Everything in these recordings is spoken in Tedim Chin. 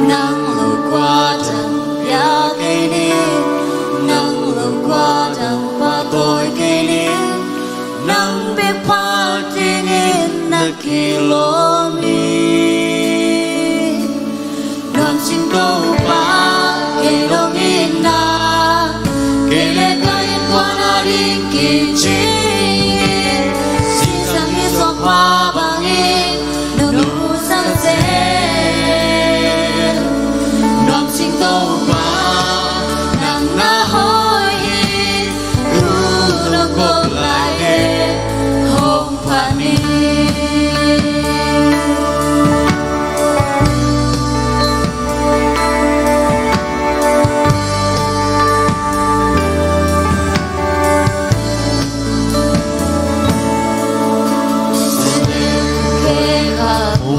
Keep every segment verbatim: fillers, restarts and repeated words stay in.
Nang lo kua dang pia kei ning, nang lo kua dang pahtawi kei ning, nang bek phat dingin na kilawm ing. Nuam cing Topa, kei dong in na, kei le ka innkuan a ding kicing in, sisan i suak pa bangin nong musak zel. Nuam cing Topa, nang na hoih hi, thu nong kop lai teh hong phat ni.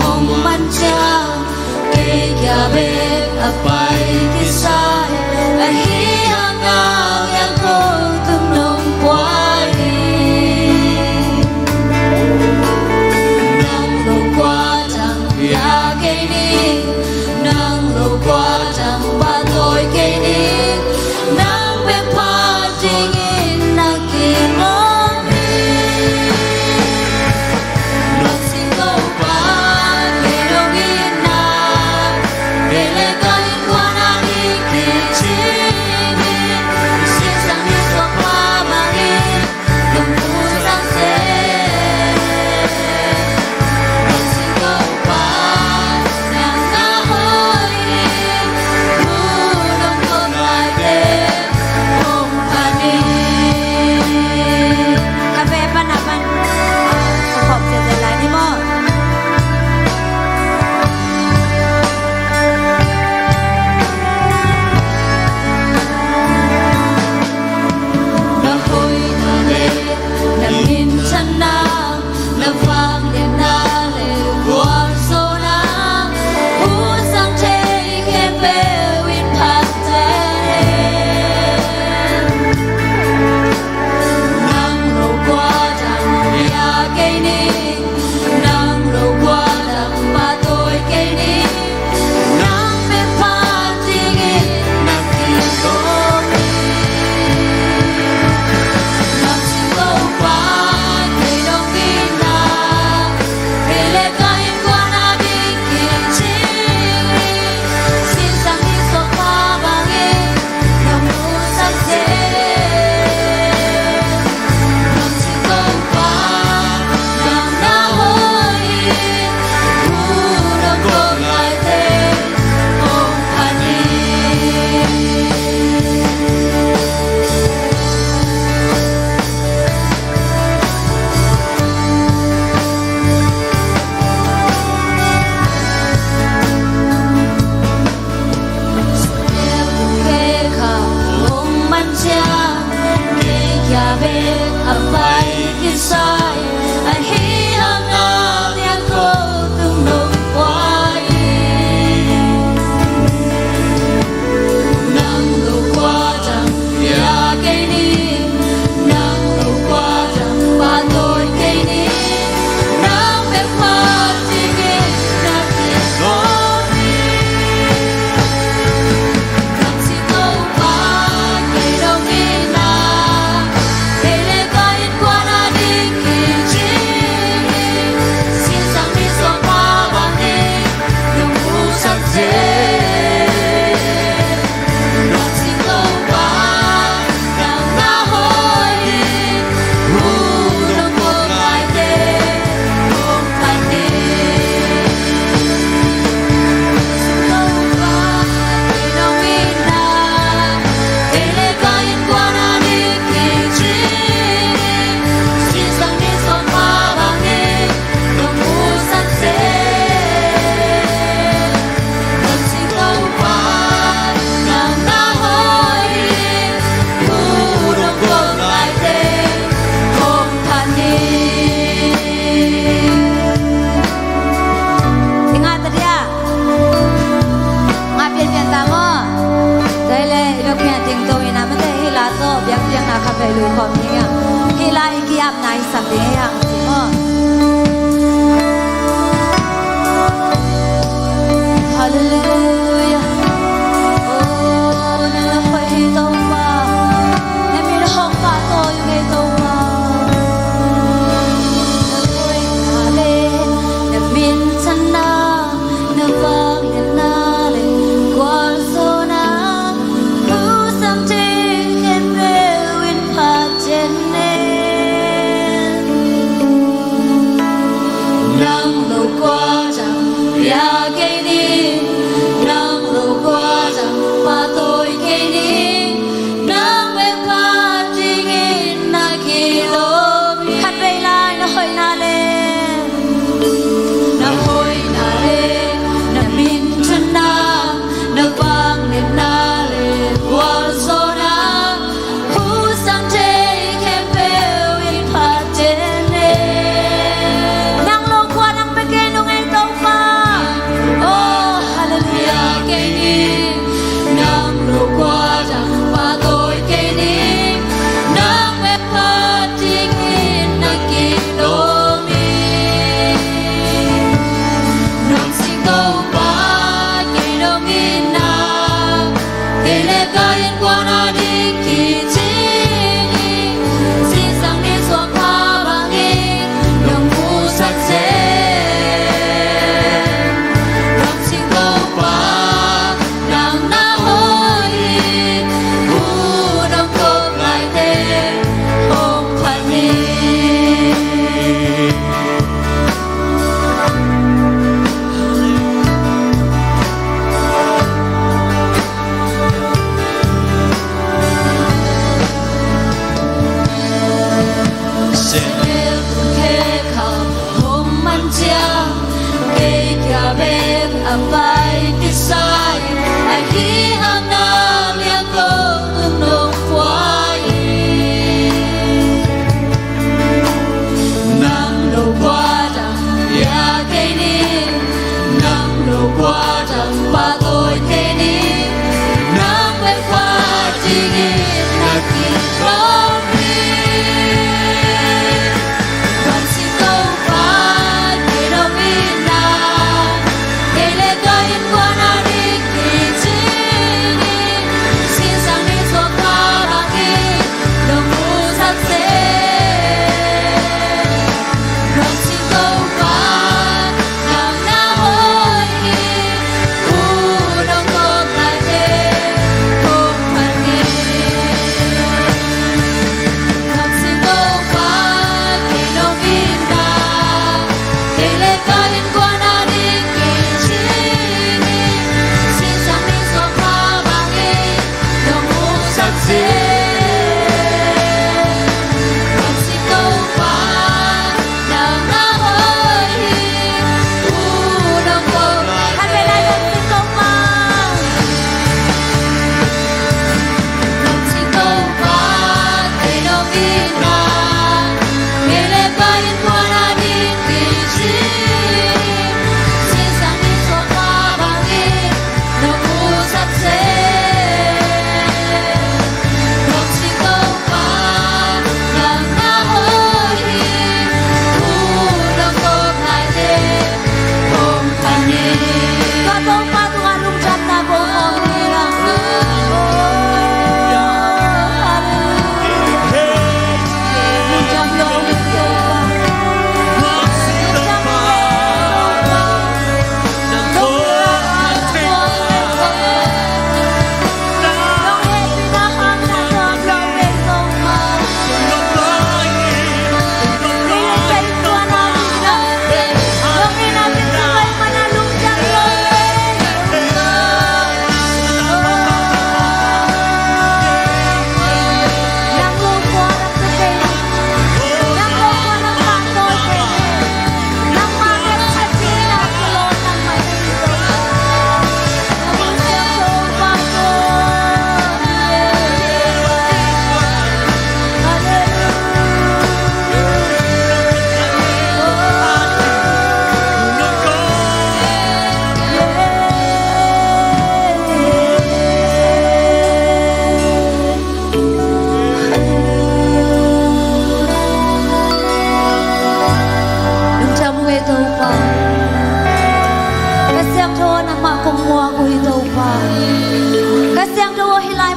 Hong man ciang, kei kia bek a pai kisai, ahi hangin a liang ko tung nong pua hi. Nang lo kua dang pia kei ning, nang lo kua dang pahtawi kei ning, nang bek phat dingin na kilawm ing. Nuam cing Topa, kei dong in na, kei le ka innkuan a ding kicing in, sisan i suak pa bangin nong musak zel. Nuam cing Topa, nang na hoih hi, thu nong kop lai teh hong phat ni. Ka ve pan a pan, ka khop zel zel lai ni maw. Na hoihna le na minthanna, na vangliatna le vualzawhna, hun sang thei khempeuh in phat ta hen. Nang lo kua dang pia kei ning, nang lo kua dang pahtawi kei ning, nang bek phat dingin na kilawm ing. Nuam cing Topa, kei dong in na, kei le ka innkuan a ding kicing in, sisan i suak pa bangin nong musak zel. Nuam cing Topa, nang na hoih hi, thu nong kop lai teh hong phat ni. I ngah pianpian ta maw? Tua hi leh i biakpiak ding to in a mate hih la tawh biakpiakna khat vei lui khawm ding hi a. Hih la i ki-a Nai sak ding ei ang ci maw. Halleluia. Oh, nang na hoih hi Topa. Na min hong pahtawi ung ei Topa. Na hoihna le na minthanna, na vangliatna le gualzawhna, husam thei khempeuh in phat Nang lo kua zang pia kei ning, nang lo kua zang pahtawi kei ning, nang bek phat dingin na kilawm hi. Khatvei lai na hoihna le, na hoihna le, na minthanna, na vangliatna le gualzawhna, husam thei khempeuh in phat den e. Nang lo kua nang pia kei nung ei Topa. Oh, halleluia. Kei ning, nang lo kua nang pahtawi kei ning, nang bek phat dingin na kilawm hi. Nong sing Topa, kei nong itna, kei le ka innkuan a ding kicing hi. Zingsang nisuak kha bangin nong musak seh. Nong sing Topa, nang na hoih hi. Hun hong kop laitakin hong phat ni.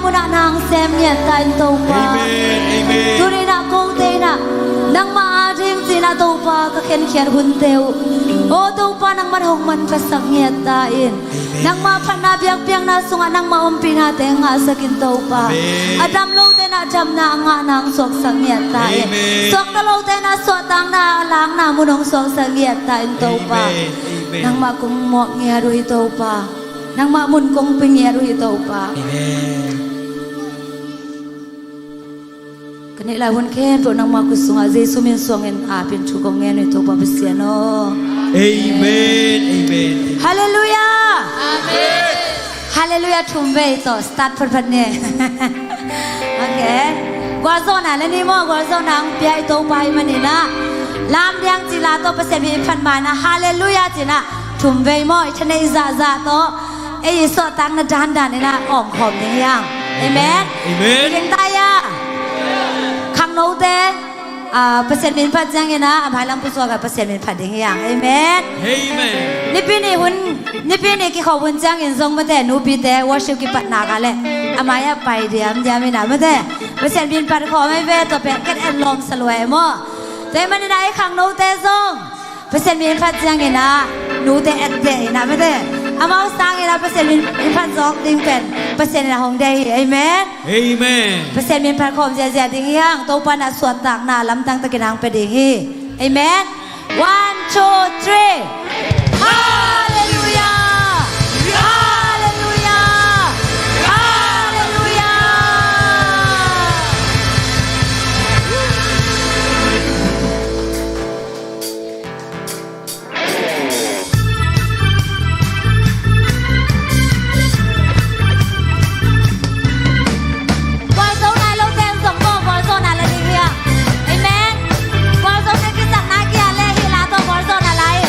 Munah nang sem ngiat ta in Topa. Amen, amen. Tuni-in ah kote in ah nangmah ading ci-in ah Topa ka khenkhiat hunte uh, aw Topa, nangmah hong manphasak ngiat ta in. Amen. Nangmah phatna biakpiakna sungah nangmah ompihnate ngahsak in Topa. Amen. A dam lote in ah damna a ngah nang suaksak ngiat ta in. Amen. Suakta lote in ah suahtakna a lakna mun hong suaksak ngiat ta in Topa. Amen, amen. Nangmah kong muak ngiat uh hi Topa. Nangmah mun kong pia ngiat uh hi Topa. Amen. Ka neih lai hun khempeuh nangmah khut sungah Jesu min suangin ap in thu kong ngen uh hi Topa Pasian aw. Amen, amen. Halleluiah. Amen. Halleluiah thum vei tawh start phatphat ni. Ok. Gualzawhna la ni maw, gualzawhna hong pia i Topa ahih manin ah, lamdang cih la tawh Pasian min phat ma-in ah Halleluiah ci-in ah thum vei maw, i thaneih zahzah tawh ei i suahtakna dandan in ah awngkhawm ding hi hang. Amen. Amen. Ding ta ia. Khangnote, ah, Pasian min phat ciangin ah a mailam khut sungah Pasian min phat ding hi hang. Amen. Amen. Nipi ni hun, nipi ni kikhop hun ciangin zong mate, nupite worship kipat nak leh a mai-ah pai diamdiam in ah mate, Pasian min phat khawm ei ve, tua pen ken en lawm sa lua ei maw. Tua ahih manin ah ei khangnote zong Pasian min phat ciangin ah nute et deh in ah mate, amau sangin ah Pasian min, min phat zawk ding pen Pasian in ah hong deih hi. Amen. Amen. Pasian min phat khawm ziahziah ding hi hang. Topa in ah suahtakna lamdang takin hong pia ding hi. Amen. One, two, three. Halleluiah. Halleluiah. Halleluiah. Gualzawhna lo teng zong maw, gualzawhna la ding hi a. Amen. Gualzawhna kisakna kia le hi la tawh gualzawhna la hi.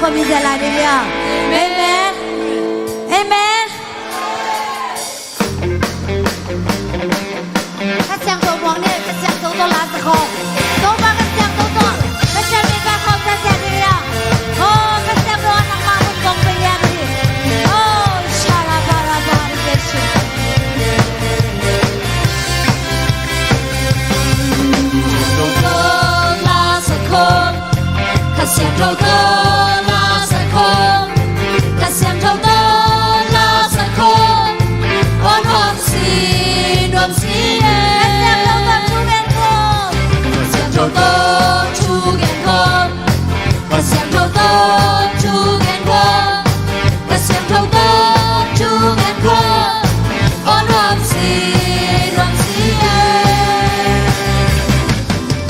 Khua min zia lai ni lia. Amen. Amen. Kha Siangtho muang ni, Kha Siangtho tawh la sa khawm. Topa Kha Siangtho tawh, Kha Siangtho tawh khawm sa sia ni lia. Oh, Kha Siangtho a nangmah hun kong pe lia ni. Oh, shala bara bara ke shi. Siangtho tawh la sa khawm. Kha Siangtho tawh la sa khawm. Kha Siangtho tawh la sa khawm. Oh, nuam si, nuam si e. Kha Siangtho tawh thu gen khawm. Kha Siangtho tawh thu gen khawm. Kha Siangtho tawh thu gen khawm. Kha Siangtho tawh thu gen khawm. Oh, nuam si, nuam si e.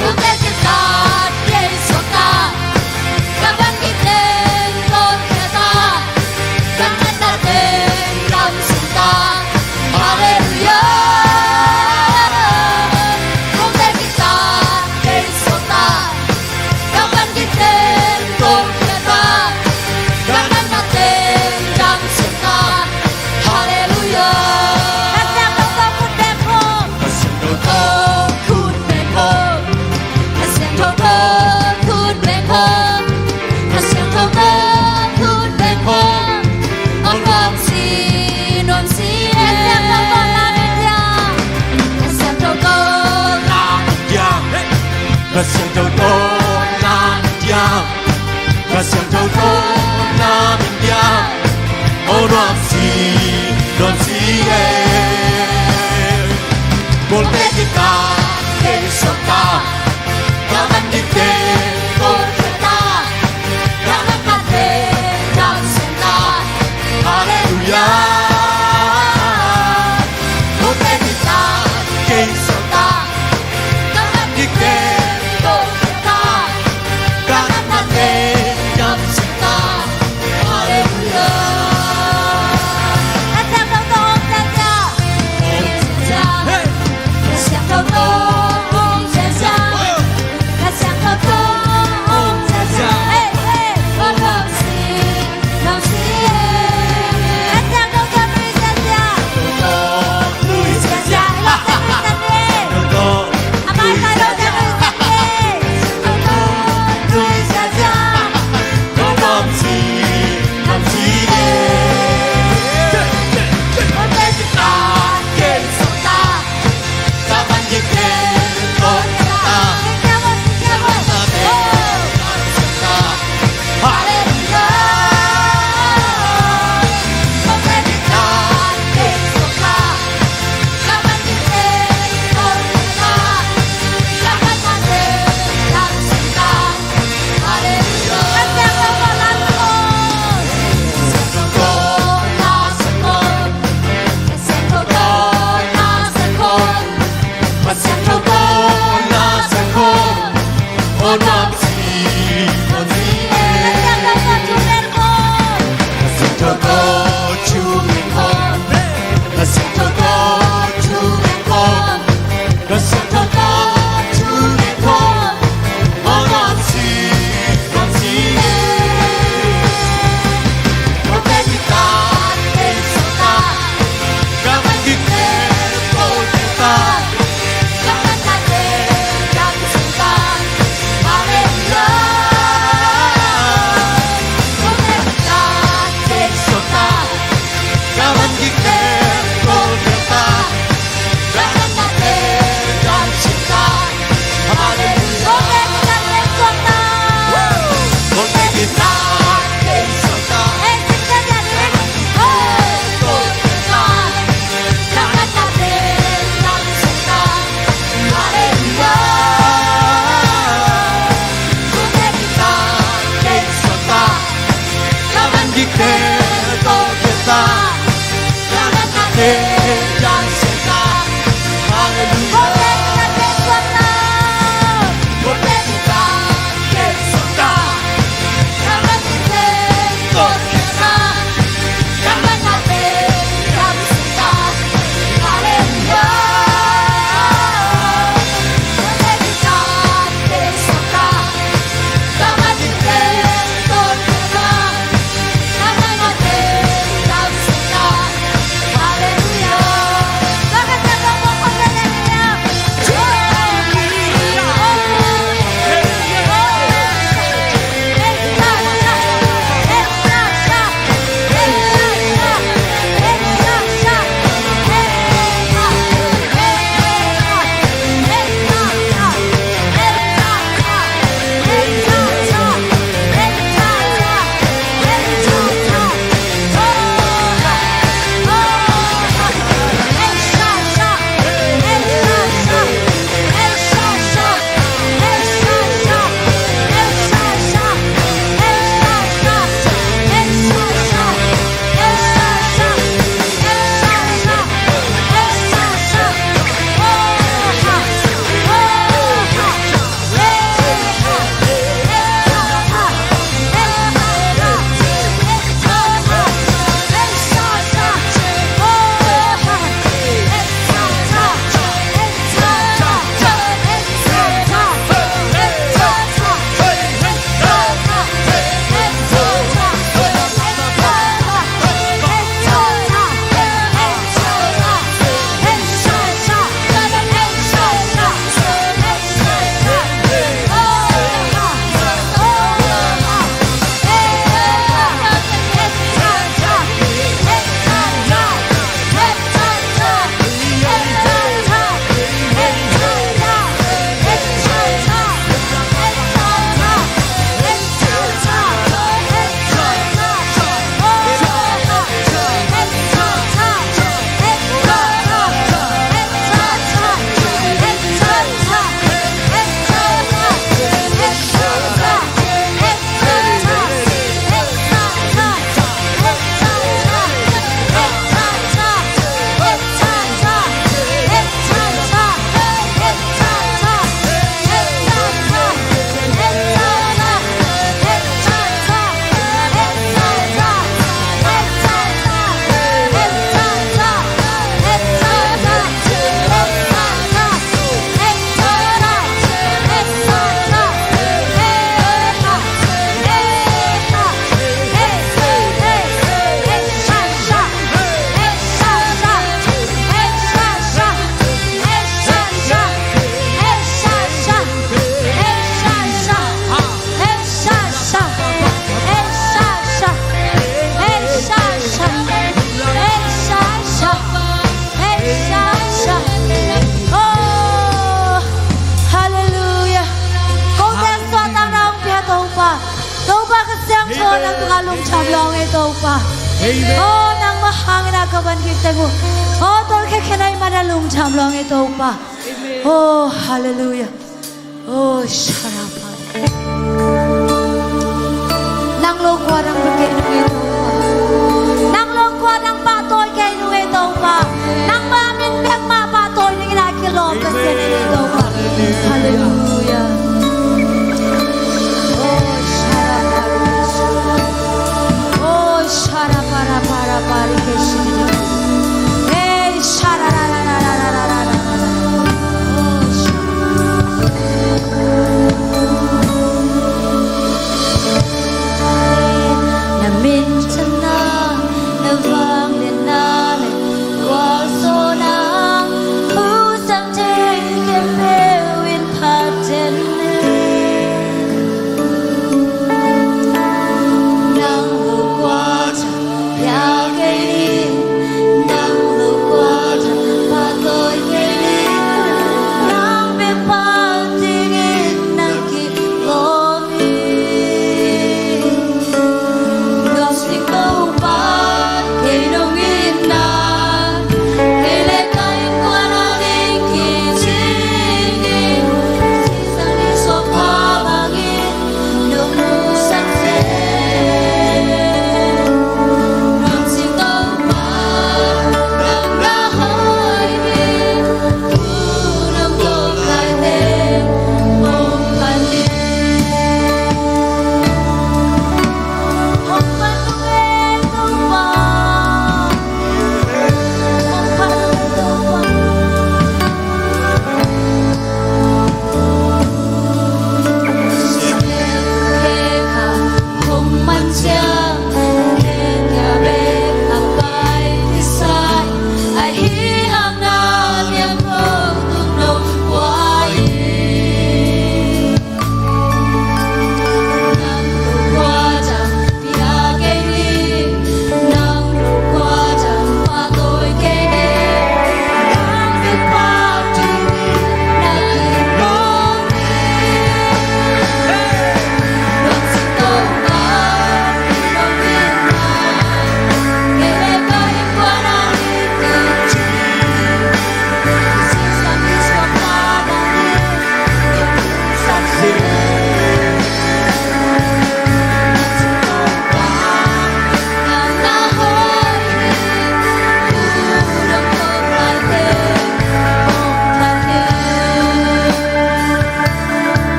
Note kitat kei suakta, ka van kik teng tawh kiata, ka ngatna teng damsung ta. Halleluiah. Note kitat kei suakta, ka van kik teng tawh kiata, ka ngatna teng damsung ta. Halleluiah. Kha Siangtho tawh khut beng khawm. Kha Siangtho tawh khut beng khawm. Kha Siangtho tawh khut beng khawm. Kha Siangtho tawh khut beng khawm. Oh, nuam si, nuam si e. Kha Siangtho tawh la ni lia. Kha Siangtho tawh la ni lia. Kha Siangtho tawh la ni lia. Kha Siangtho tawh na min diam. Oh, nuam si, nuam si e. Kawlte kitat kei suakta, ka van kik teng tawh kiata, ka ngatna teng damsung ta. Halleluiah. Kawlte kitat kei suakta, ka van kik teng tawh kiata, ka ngatna teng damsung ta. Halleluiah. Kha Siangtho tawh hong sia sia. Hey. Kha Siangtho tawh hong sia sia. Kha Siangtho tawh hong sia sia. Hey, hey. Oh, nuam si, nuam si e. Kha Siangtho tawh nui sia sia. Nui sia sia. Nui sia sia. Aw, nangmah hangin a ka van kik teng uh. Aw, tawlkhiat khen ahih manin lungdam lua ing ei Topa. Aw, halleluiah. Aw, sharapa. Nang lo kua nang bia kei nung ei Topa. Nang lo kua nang pahtawi kei nung ei Topa. Nangmah min bek mah pahtawi dingin a kilawm ka sia ning ei Topa. Halleluiah. Aw, sharapa. Aw, sharapa, rapa, rapa, rike, shirike. Hey, sharararararararara. Aw, sharapa. Na minthanna, na vangliatna le gualzawhna, husam teng khempeuh in phat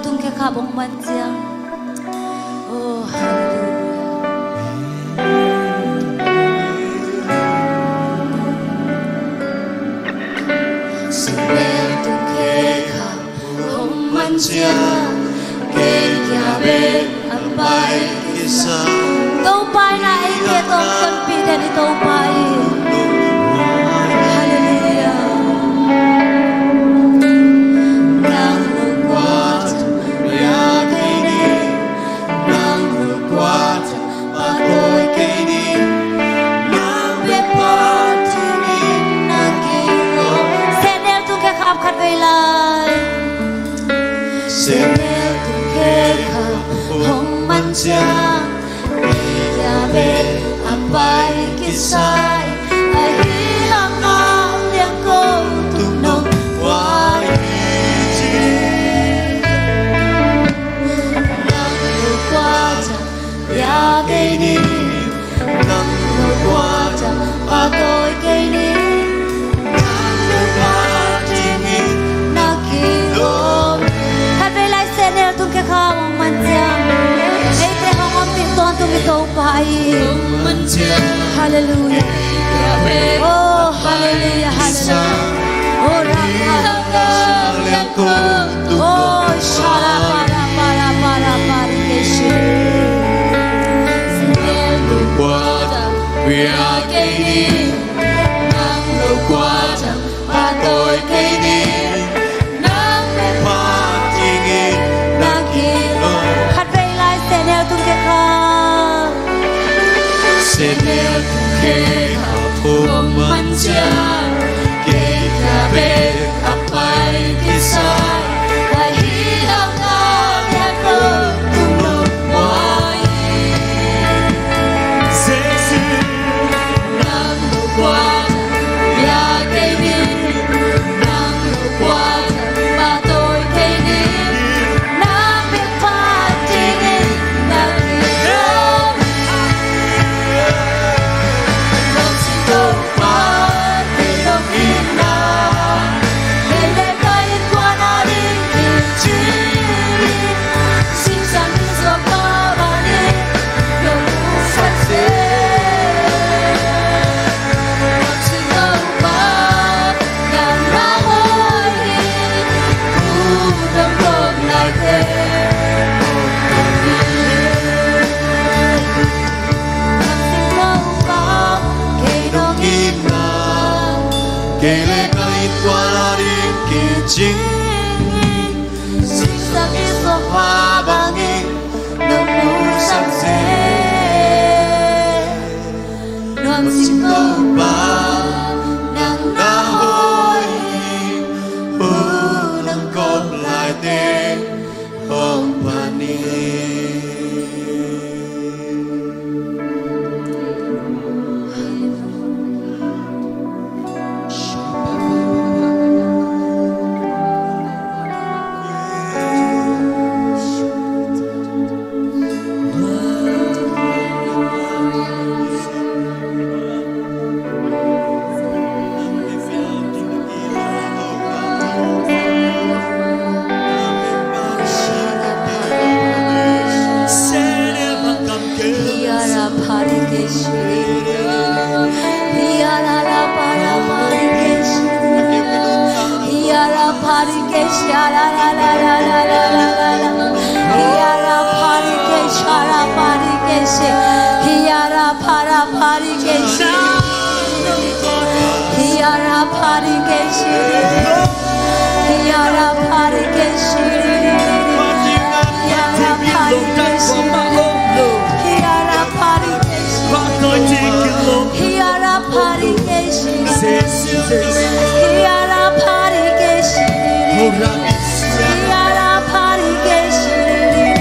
Tung khe khap hong man ciang. Oh, hallelujah. Semel tung khe khap hong man ciang, kei kia bek a pai kisa. Topa in a eite tawh hong tonpih den i Topa i. Hallelujah. Nang lo kuat bia kei ni, nang lo kuat patawi kei ni, nang bek phat dingin na kilawm. Semel tung khe khap khat vei lai. Semel tung khe khap hong man ciang, kei kia bek a pai kisai, ahi hang a liangko tung nong huai hi ci. Nang lo kuat bia kei ni, nang lo kuat patawi kei ni, nang bek phat dingin na kilawm. Khat vei lai, semel tung khe khap hong man ciang, eite hong ompih tawntung i Topa i. Hallelujah. Oh, hallelujah, hallelujah. Oh, Rama. Oh, shara para para para para keshi. Semel tung kua ta bia kei ni, nang lo kuat patawi kei ni, nang bek phat dingin na kilawm. Khat vei lai, semel tung khe khap. Semel tung khe khap hong man ciang, kei kia bek a pai kisai, ahi hang a liangko tung nong huai hi. Jesu. Nang lo kuat bia kei ni, nang lo kuat patawi kei ni, nang bek phat dingin na kilawm. Nang sing Topa, kei nong itna, kei le ka innkuan a ding kicing. Kei le ka innkuan a ding kicing. Singsa i sawm pha bangin nong nusak zel. Nuam sing Topa, nang na hoih hi. Hun hong kop laite hong panin. Hiara parikeshi, hiara la para parikeshi, hiara parikeshi, ara la la la la la la la la la, hiara parikeshi, ara parikeshi, hiara para parikeshi, hiara parikeshi. Hiara parikeshi. Hiara parikeshi. Hiara parikeshi. Hiara parikeshi. Hiara parikeshi. Hiara parikeshi.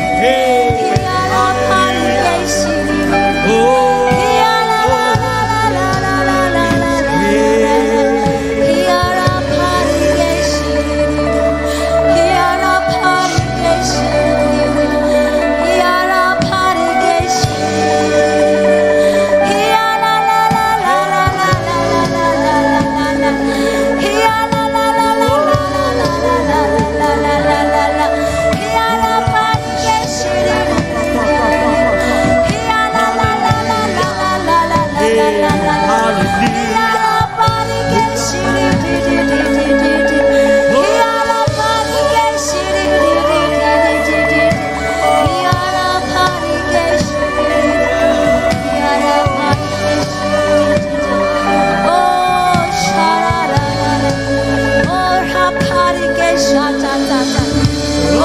Hiara parikeshi.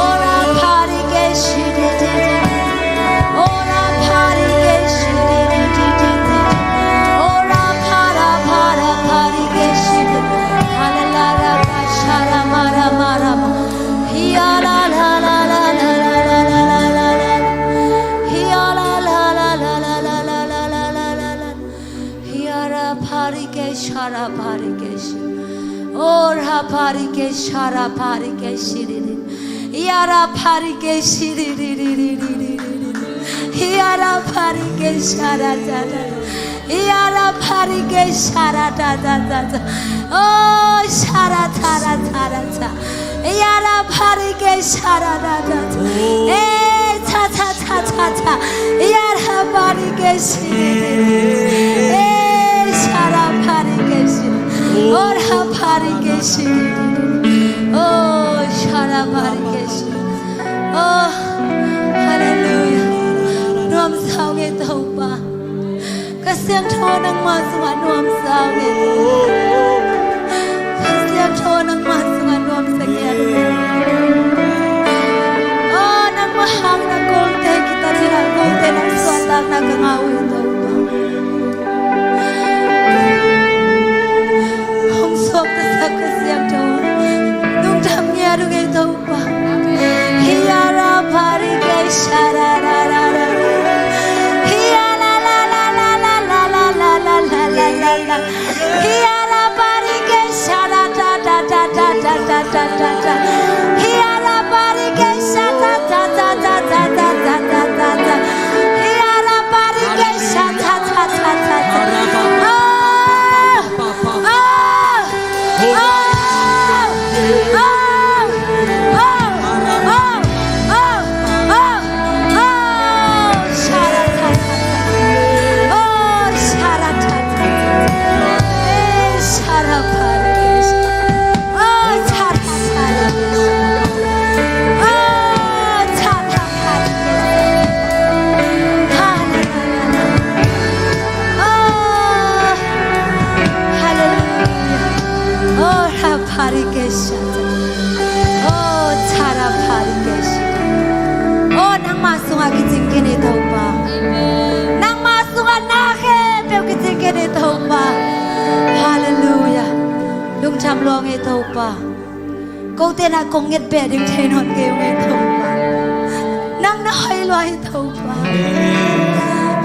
Ora parike shiriri. Ora parike shiriri. Ora para para parike shiriri. Hallelujah. Shara mara mara ma. Hiya la la la la. Hiya la la la. Hiara parike shara parike shi. Ora parike shara parike shiriri. Hiara parike shiriri. Hiara parike shara tata. Hiara parike shara tata tata. Oh shara tara tara ta. Yara parike shara da da da. Eh, ta ta ta ta ta. Yara parike shi. Eh, shara parike shi. Ora parike shi. Oh, shara parike shi. Oh, hallelujah. Nuam sa ung ei Topa. Ka siangtho nangmah sungah nuamsa ung ei. Ka siangtho nangmah sungah nuamsa ngiat ung ei. Oh, nangmah hang na kolte kita cina kolte na suahtakna ka ngah uh ei Topa. Hong suaktasak ka siangtho nungdam ngiat ung ei Topa. Hiara parike shararara. Hiara la la la. Hiara parike shara ta ta ta. Hiara parike shara ta ta. Hiara parike shara ta ta. Ah! Ah! Hallelujah. Oh, ra parike shata. Oh, chara parike shata. Oh, nangmah sungah kicing khin ei Topa. Nangmah sungah na khempeuh kicing khin ei Topa. Hallelujah. Lungdam lua ung ei Topa. Kote na kong nget beh ding thei nawn kei ung ei Topa. Nang na hoih lua hi Topa.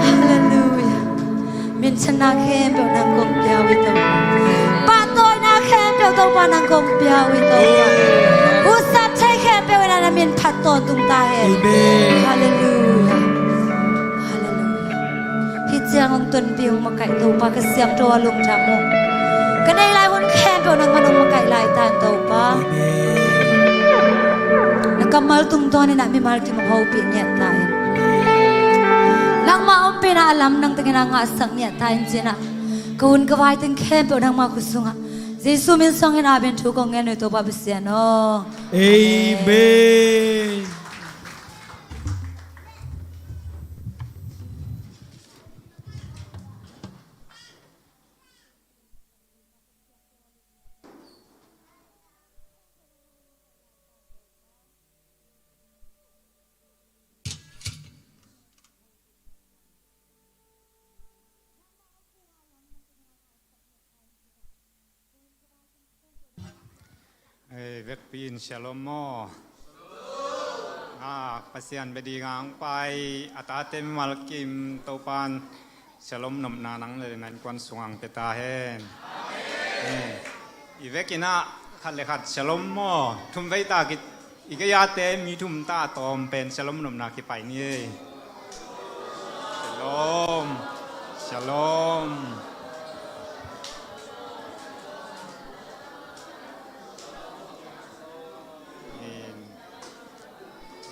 Hallelujah. Minthanna khempeuh nang kong pia uh hi Topa. Pahtawina khempeuh Topa nang kong pia uh hi Topa. Husat thei khempeuh in na min phat tawntung ta hen. Amen. Hallelujah. Hallelujah. Hih ciang hong tonpih hong makaih Topa ka siangtho a lungdam uh. Ka nei lai hun khempeuh nangman hong makaih lai ta hen Topa. Amen. Na kammal tungtawn in ah mimal kim hong hopih ngiat ta hen. Nangmah ompihna a lamdang takin a ngahsak ngiat ta hen ci-in ah ka hun ka vai teng khempeuh nangmah khut sungah Jesu min suangin amen thu kong ngen uh hi Topa Pasian aw. Amen. Ei, vekpi in shalom maw. Ah, Pasian bia ding a hong pai a tate mimal kim Topa'n shalom nopna nang le na innkuan sungah hong pia ta hen. Amen. Eh, i vekin ah khat le khat shalom maw. Thum vei ta ki I gei-ate mi thum ta a tawm pen shalom nopna kipai ni ei. Shalom. Shalom. In,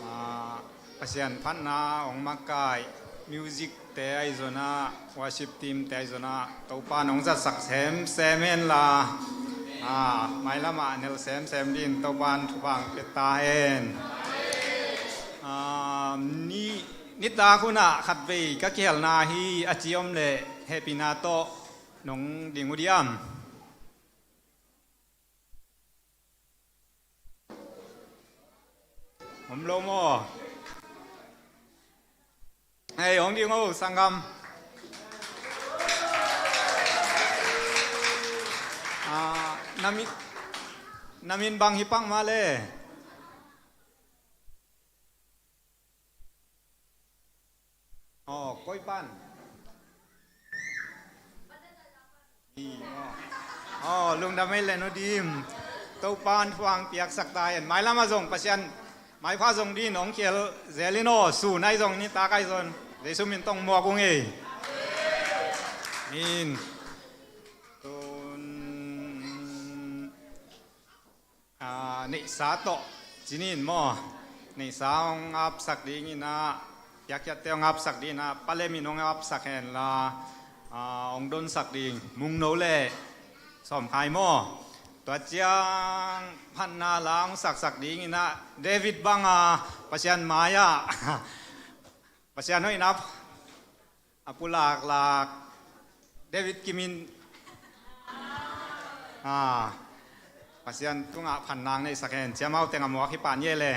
ah, Pasian phatna hong makaih music te ahi zongin ah, worship team te ahi zongin ah, Topa'n hong zatsak semsem hen la, ah, mailam ah nel semsem dingin Topa'n thupha hong pia ta hen. Ah, ni, nitak hun ah khatvei ka kihelna hi a ci om leh hehpihna tawh nong ding uh diam? Om lo maw? Hei, hong ding o, sanggam. Ah, na min, na min bang hi pak mah le? Aw, koi pan? Hi maw? Aw, lungdam ei le, nu dim. Topa'n thu hong piaksak ta hen. Mailam ah zong Pasian maipha zong ding hong khel zel in aw, sun ahi zong, nitak ahi zong, Jesu min tawh muak ung ei. Amen. Tun, ah, neihsa tawh ci ni in maw? Neihsa hong apsak ding in ah, piakkhiatte hong apsak ding in ah, Pa Lem in hong apsak hen la, ah, hong donsak ding Mungno le Sawmkhai maw? Tua ciang phatna la hong saksak ding in ah, David bang a Pasian mai-ah Pasian hoihna a pulaklak David Kim in, ah, Pasian tungah phatna hong neihsak hen. Ciamau teng a muak hi pan ye le.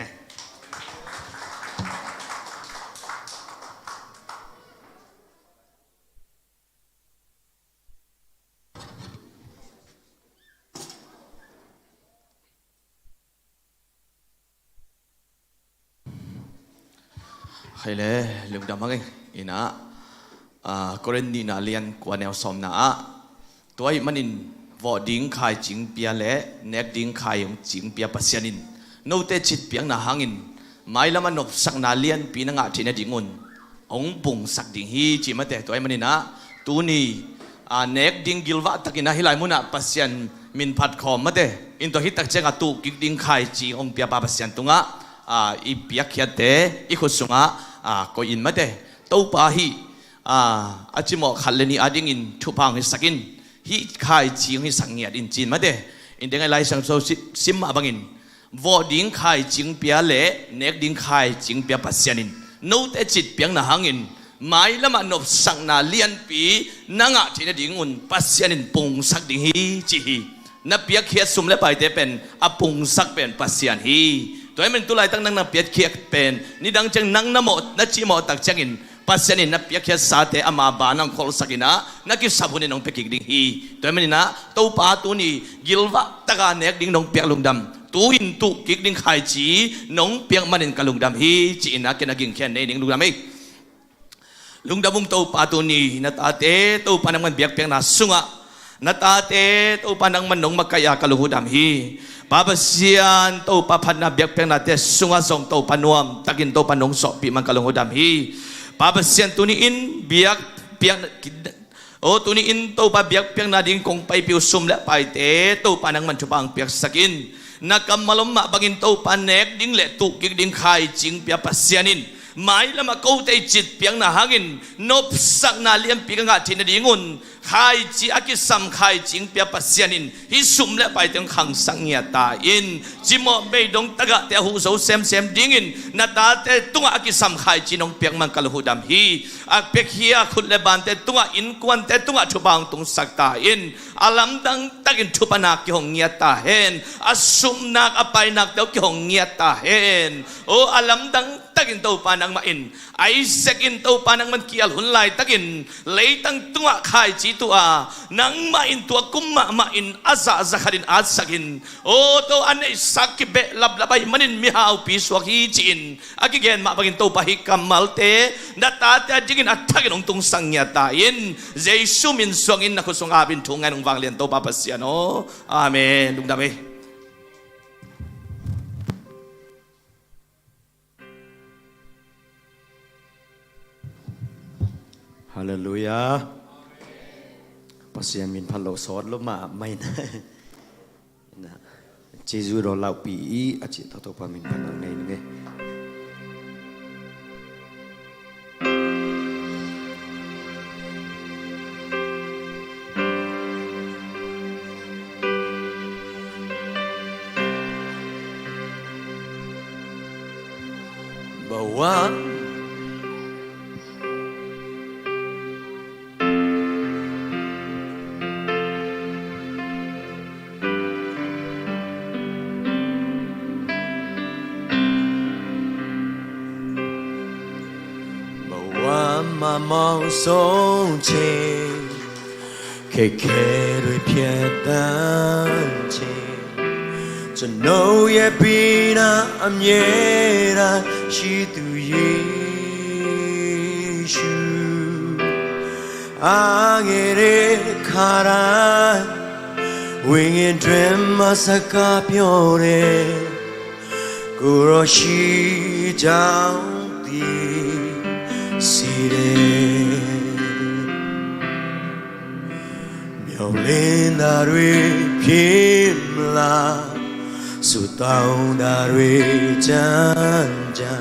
Khai le, lungdam hang e. In ah, ah, Korin nihna lian kua neu sawmna ah, tua ahih manin vawh ding khaici hong pia le nek ding khaici hong pia Pasian in note citpiakna hangin mailam ah nopsakna lianpi na ngah theih nadingun hong pungsak ding hi, ci mate. Tua ahih manin ah tuni, ah, nek ding gilvah takin ah hih lai munah Pasian min phat khawm mate. In tua hi tak ciangah tuh kik ding khaici hong piapa Pasian tungah, ah, i piakkhiatte i khut sungah, ah, koih in mate. Topa hih, ah, a cimawh khat le nih adingin thupha hong hisak in, hih khaici hong hisak ngiat in, ci in mate. In deng a i Lai Siangtho sim, sim mah bangin vawh ding khaici hong pia le nek ding khaici hong pia Pasian in note citpiakna hangin mailam ah nopsakna lianpi na ngah theih nadingun Pasian in pungsak ding hi, ci hi. Na piakkhiat sum le paite pen a pungsak pen Pasian hi. Tua ahih manin tu laitak nang na piakkhiat pen nidang ciang nang na mawh, na cimawh tak ciangin Pasian in na piakkhiatsate ama banah hong kholhsak in ah na kisap hun in hong pia kik ding hi. Tua ahih manin ah Topa tuni gilvah taka nek ding nong piak lungdam, tu-in tuh kik ding khaici nong piak manin ka lungdam hi, ci-in ah ken a gingkhen nei ning, lungdam ei. Lungdam ung Topa, tuni na tate Topa nangman biakpiakna sungah, na tate Topa nangman nong makaih a ka lunghudam hi. Pa Pasian, Topa phatna biakpiaknate sungah zong Topa nuamtakin Topa nong sawhpih man ka lunghudam hi. Pa Pasian, tuni in biakpiak, aw, tuni in Topa biakpiakna ding kong paipih uh sum le paite Topa nangman thupha hong piaksak in. Na kammal om mah bangin Topa nek ding le tuh kik ding khaici hong pia Pasian in mailam ah kote i citpiakna hangin nopsakna lianpi ka ngah theih nadingun khaici a kisam khaici hong pia Pasian in hih sum le paite hong khangsak ngiat ta in. Cimawh beidong tagahte a huh zo semsem dingin na tate tungah a kisam khaici nong piak man ka lunghudam hi. A piakhia khut le bante tungah, innkuante tungah thupha hong tungsak ta in. A lamdang takin thupha nak kihong ngiat ta hen. A sum nak, a pai nakte uh kihong ngiat ta hen. Aw, a lamdang takin Topa nangmah in, Isaac in Topa nangman kial hun laitakin leitang tungah khaici tuh a, nangmah in tua kum mahmah in a zah za khatin atsak in, aw, tua a neihsa kibehlap lap ahih manin mihaupi suak hi, ci-in a kigen mah bangin Topa hih kammalte na tate a dingin a thakin hong tungsak ngiat ta in. Jesu min suangin na khut sung apin thu ngai in hong vanglian Topa Pasian aw. Amen. Lungdam ei. Halleluiah. Pasian min phat lo sawt lo mah mah in. Na, Jesu daw laupi i a cih tawh Topa min phat lo nei ning ei. Bawang. မှမောင်းဆုံးချိန် ခက်ခဲတွေဖြတ်သန်းချိန် ကျွန်ုပ်ရဲ့ပြည်နား အမြဲတမ်းရှိသူယေရှု အားငယ်တဲ့အခါတိုင်း ဝိညာဉ်တွင်မှစကားပြောတယ် ကိုယ်တော်ရှိကြောင်းသိစေတယ်။ မျှော်လင့်တာတွေဖြစ်မလား ဆုတောင်းတာတွေကြံကြံ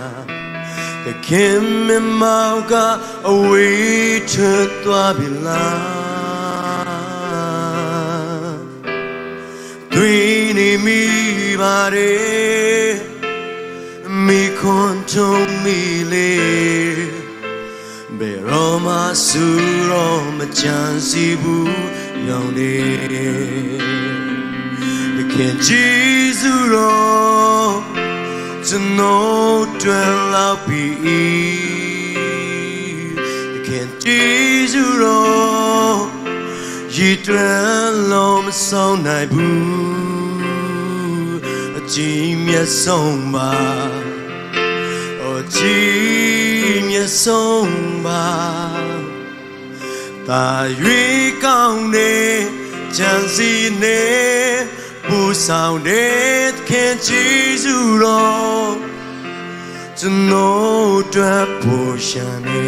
သခင်မျက်မှောက်ကအဝေးထွက်သွားပြီလား။ တွေ့နေမိပါတယ် မေးခွန်းထုတ်မိလေ ဘယ်တော့မှဆူတော့မကြံစည်ဘူး ယုံတယ်။ သခင်ကျေးဇူးတော် ကျွန်တော်အတွက်လောက်ပြီ။ သခင်ကျေးဇူးတော် ရေတွက်လို့မဆုံးနိုင်ဘူး။ အကြီးမြတ်ဆုံးပါ အကြီးမြတ်ဆုံးပါ။ သာ၍ကောင်းတဲ့ ကြံစည်နဲ့ ပို့ဆောင်တဲ့သခင်ကျေးဇူးတော် ကျွန်တော်အတွက်ပို့ဆောင်နေ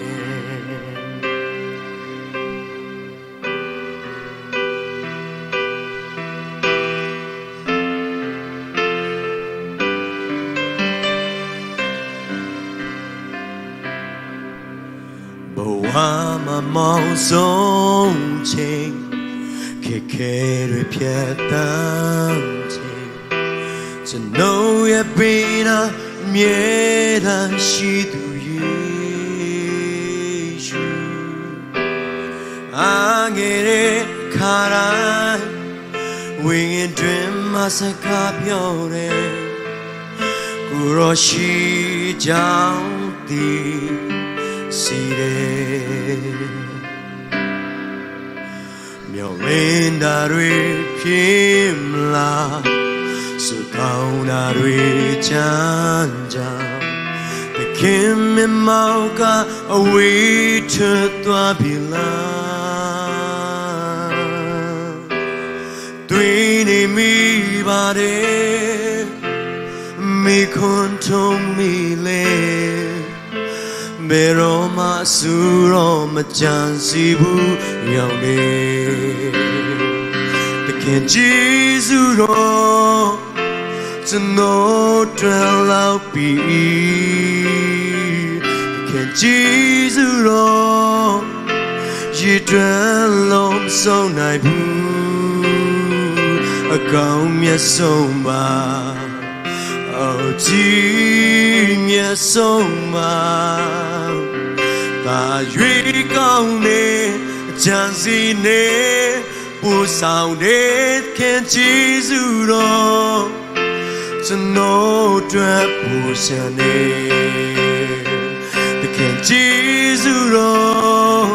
။ ဘဝမှာမောင်းဆုံးချိန် ခက်ခဲတွေဖြတ်သန်းချိန် ကျွန်ုပ်ရဲ့ပင်နား အမြဲတမ်းရှိသူယေရှု အားငယ်တဲ့အခါတိုင်း ဝိညာဉ်တွင်မှစကားပြောတယ် ကိုယ်တော်ရှိကြောင်းသိစေတယ်။ မျှော်လင့်တာတွေဖြစ်မလား ဆုတောင်းတာတွေကြံကြံ သခင်မျက်မှောက်ကအဝေးထွက်သွားပြီလား။ တွေ့နေမိပါတယ် မေးခွန်းထုတ်မိလေ ဘယ်တော့မှဆူတော့မကြံစည်ဘူး ယုံတယ်။ သခင်ကျေးဇူးတော် ကျွန်တော်အတွက်လောက်ပြီ။ သခင်ကျေးဇူးတော် ရေတွက်လို့မဆုံးနိုင်ဘူး။ အကောင်းမြတ်ဆုံးပါ အကြီးမြတ်ဆုံးပါ။ သာ၍ကောင်းတဲ့ အကြံစည်နဲ့ ပို့ဆောင်တဲ့သခင်ကျေးဇူးတော် ကျွန်တော်အတွက်ပို့ဆောင်နေ။ သခင်ကျေးဇူးတော်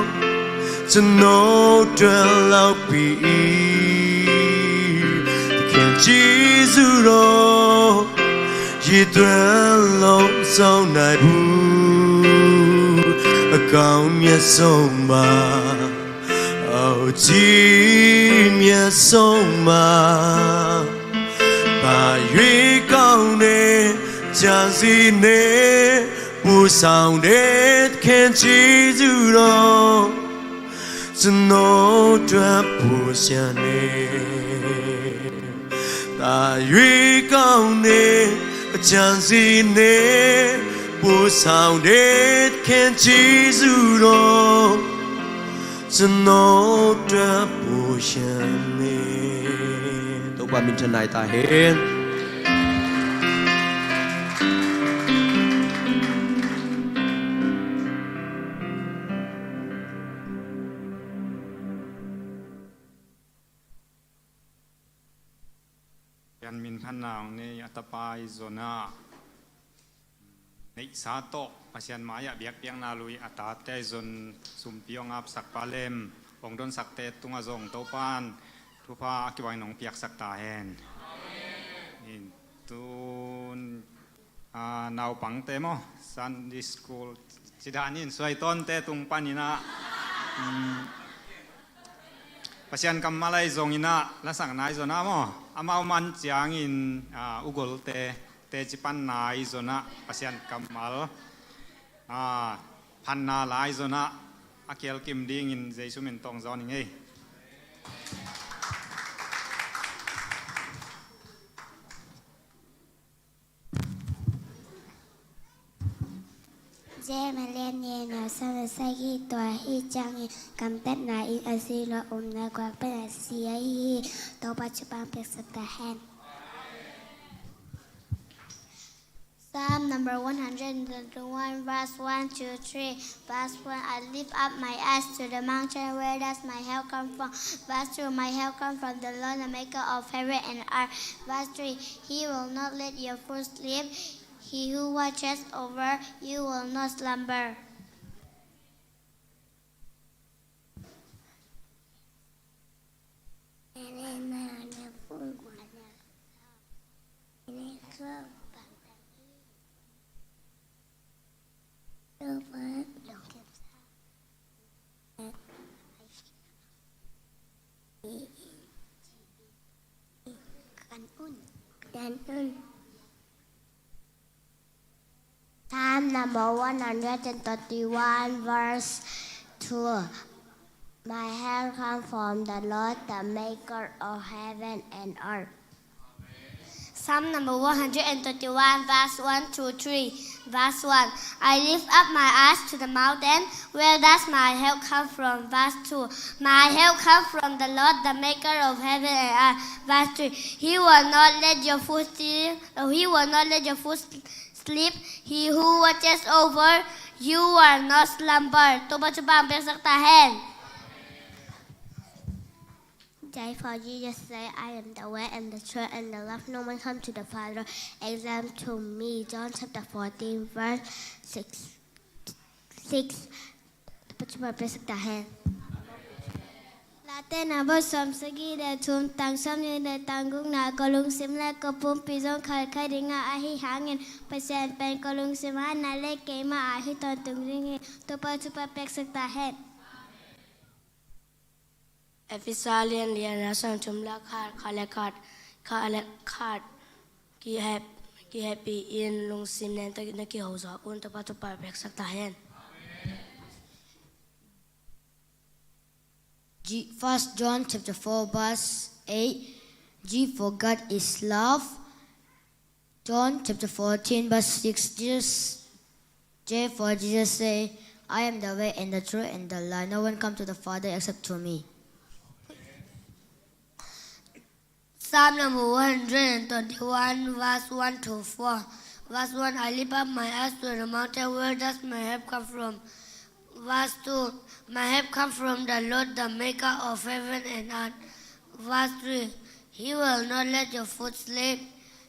ကျွန်တော်အတွက်လောက်ပြီ။ သခင်ကျေးဇူးတော် ရေတွက်လို့မဆုံးနိုင်ဘူး။ အကောင်းမြတ်ဆုံးပါ အကြီးမြတ်ဆုံးပါ။ သာ၍ကောင်းတဲ့ ကြံစည်နဲ့ ပို့ဆောင်တဲ့သခင်ကျေးဇူးတော် ကျွန်တော်အတွက်ပို့ဆောင်နေ။ သာ၍ကောင်းတဲ့ အကြံစည်နဲ့ ပို့ဆောင်တဲ့သခင်ကျေးဇူးတော် ကျွန်တော်အတွက်ပို့ဆောင်နေ။ သုံးပါးမင်းထန်နိုင်တာဟေ။ ပြန်မင်းထန်နိုင်နေ အတပါအီဇော်နာ neihsa tawh Pasian mai-ah biakpiakna lui a tate zon sumpi hong apsak pa lem hong donsakte tungah zong Topa'n thupha a kibangin hong piaksak ta hen. In tun a, naupangte maw, Sunday school ci danin suaitawnte tung panin ah, um, Pasian kammal ahi zongin ah, lasakna ahi zongin ah maw, amau man ciangin, a, ugolte teci panna ahi zongin ah, Pasian kammal, a, phanna la ahi zongin ah, a kial kim dingin Jesu min tawh hong zawn ing ei. Jeremiah a lian nih, a neu sawm le sagih, tua ahih ciangin gamtatna inn a si lo a, upna guak pen a si ahi hi. Topa thupha hong piaksak ta hen. Psalm number one hundred and twenty-one, verse one to three. Verse one, I lift up my eyes to the mountain, where does my help come from? Verse two, my help comes from the Lord, the maker of heaven and earth. Verse three, he will not let your foot slip. He who watches over you will not slumber. Psalm number one hundred and thirty-one, verse two. My help comes from the Lord, the maker of heaven and earth. Psalm number one hundred and thirty-one, verse one to three. Verse one, I lift up my eyes to the mountain. Where does my help come from? Verse two, my help comes from the Lord, the maker of heaven and earth. Verse three, he will not let your foot slip. He will not let your foot slip. He who watches over you will not slumber. Topa thupha hong piaksak ta hen. Therefore, Jesus said, I am the way and the truth and the life. No one comes to the Father except through me. John chapter fourteen, verse six. Six. Topa thupha hong piaksak ta hen. Late na bawh sawm sagih le thum, tang sawm nih le tang gukna, ko lungsim le ko pumpi zong khaikhai ding a, ahih hangin Pasian pen ko lungsim a na le keima a hi tawntung ding hi. Topa thupha hong piaksak ta hen. Efesa lian li, a neu sawm thum le khat, khat le khat, khat le khat. Kihep, kihepih in lungsim nen tawh na kiho zawk un. Topa thupha hong piaksak ta hen. G-, First John chapter four, verse eight. G, for God is love. John chapter fourteen, verse six. Jesus, J for Jesus say, I am the way and the truth and the life. No one come to the Father except through me. Psalm number one hundred and twenty-one, verse one to four. Verse one, I lift up my eyes to the mountain, where does my help come from? Verse two, my help comes from the Lord, the maker of heaven and earth. Verse three, he will not let your foot slip.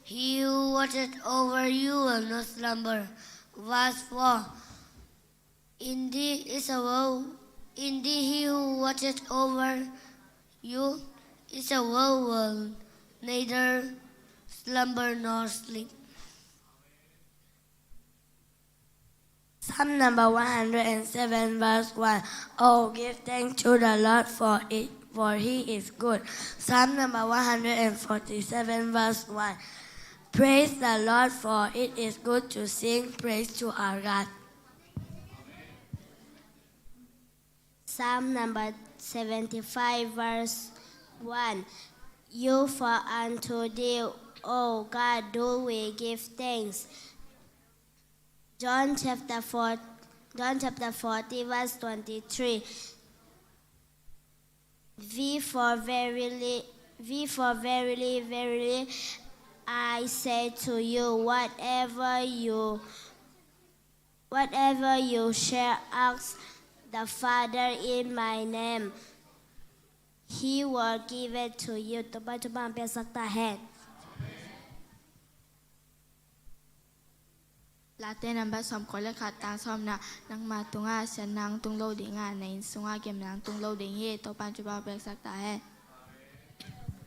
He who watches over you will not slumber. Verse four, indeed, is a well, indeed, he who watches over you is a well will neither slumber nor sleep. Psalm number one hundred and seven, verse one. Oh, give thanks to the Lord for it, for he is good. Psalm number one hundred and forty-seven, verse one. Praise the Lord, for it is good to sing praise to our God. Psalm number seventy-five, verse one. You, for unto thee, O God, do we give thanks. John chapter four, John chapter forty, verse twenty-three. We, for verily, we, for verily, verily, I say to you, whatever you, whatever you shall ask the Father in my name, he will give it to you. Topa thupha hong piaksak ta hen. Late number sawmkua le khat, tang sawmna. Nangma tungah siatna hong tung lo ding a, na inn sungah gimna hong tung lo ding hi. Topa'n thupha peksak ta hen.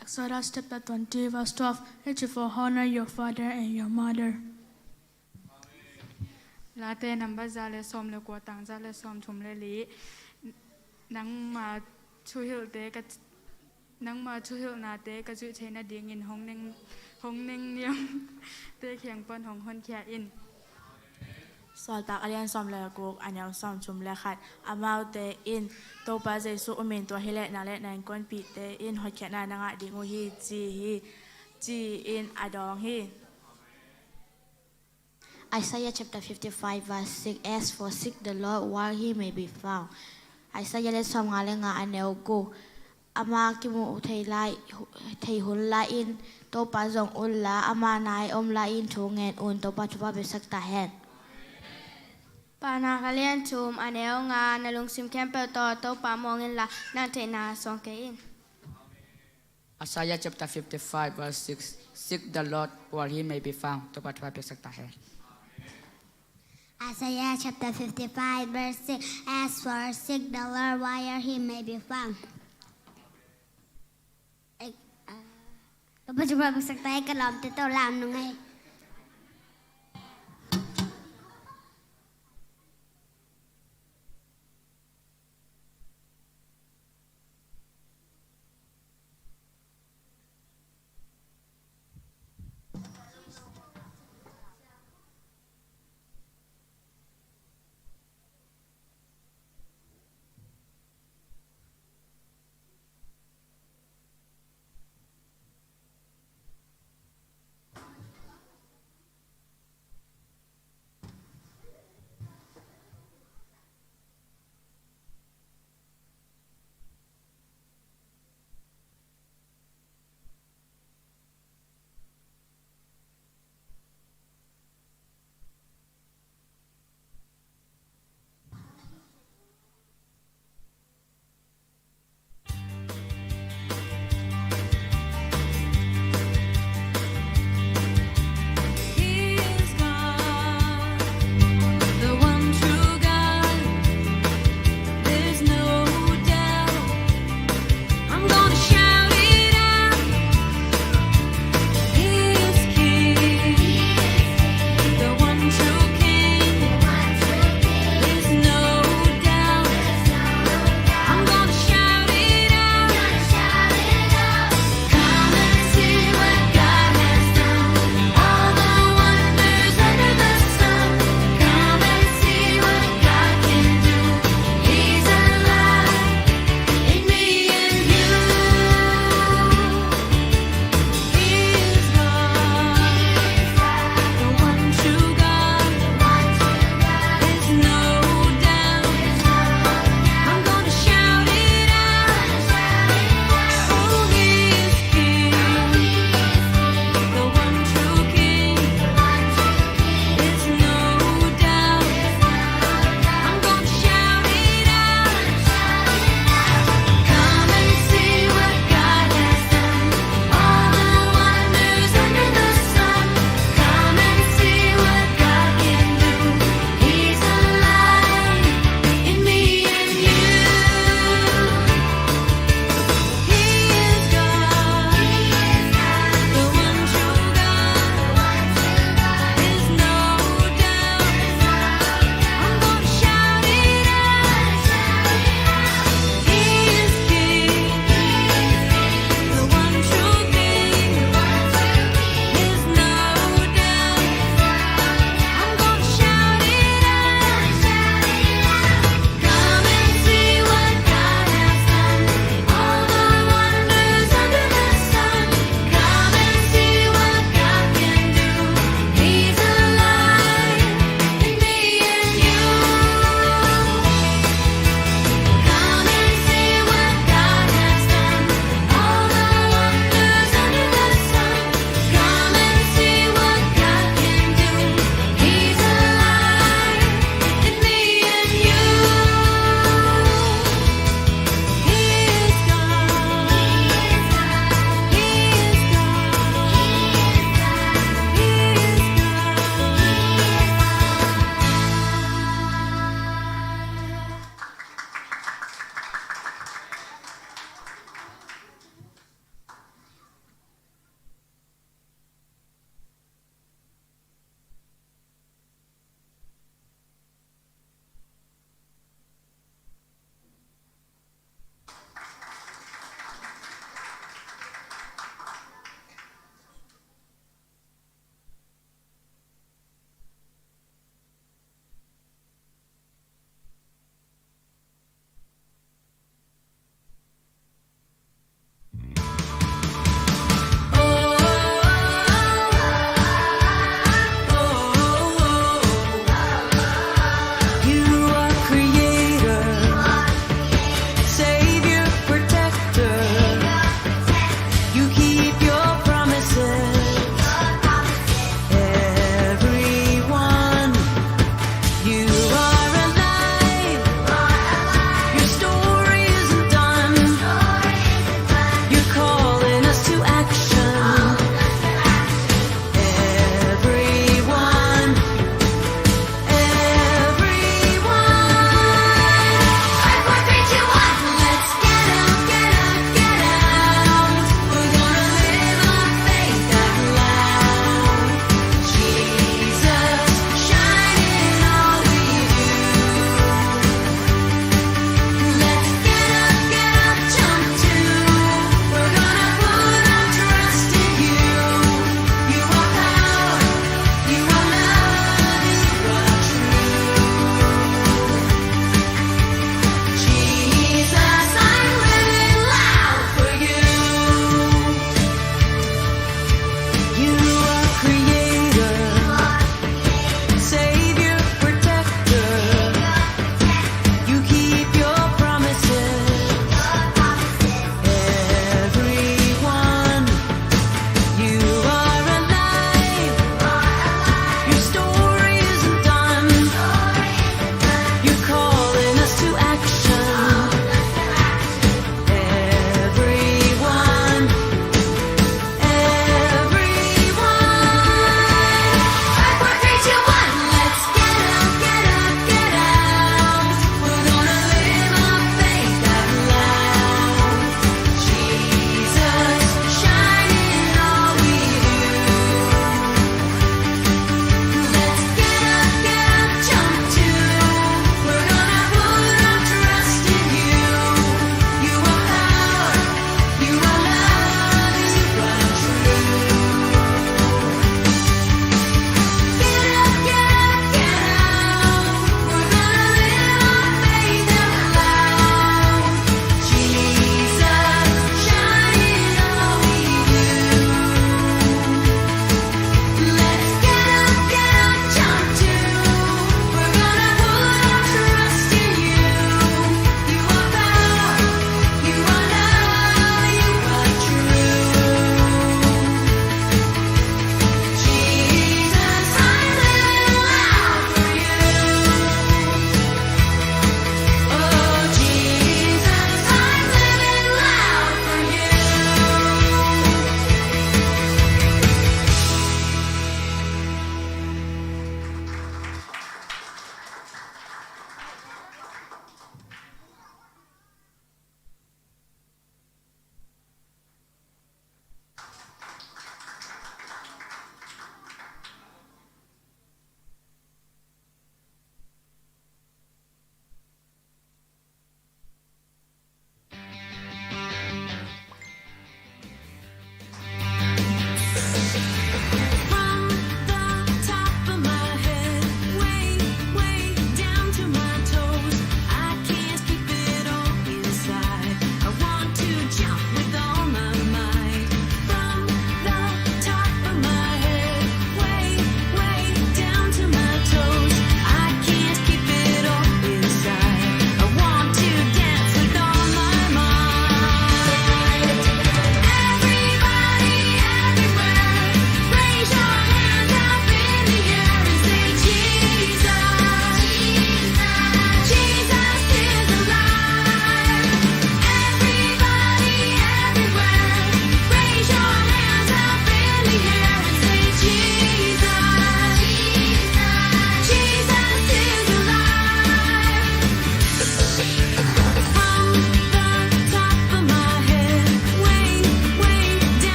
Exodus chapter twenty, verse twelve. Here's for honor your father and your mother. Late number za le sawm le kua, tang za le sawmthum le li. Nangma thuhilhte ka, nangma thuhilhnate ka zuih theih nadingin hong neng, hong nengniamte kiang pan hong honkhia in. Sawltak a lian sawm le guk, a neu sawmthum le khat. Amaute in, Topa Jesuh um in, tua hileh nang le na innkuanpihte in hotkhiatna na ngah ding uh hi, ci hi, ci-in a dawng hi. Isaiah chapter fifty-five, verse six. As for, seek the Lord while he may be found. Isaiah le sawmnga le nga, a neu guk. Ama kimu thei lai, thei hun lai-in Topa zong un la, ama nai om lai-in thu ngen un. Topa thupha peksak ta hen. Paunak a lian thum, a neu nga. Na lungsim khempeuh tawh Topa muang inla, nang theihna suang kei in. Isaiah chapter fifty-five, verse six. Seek the Lord while he may be found. Topa thupha peksak ta hen. Isaiah chapter fifty-five, verse six. As for, seek the Lord while he may be found. Eh, ah, Topa thupha peksak ta hen, ka lawmte tawh lam nung ei.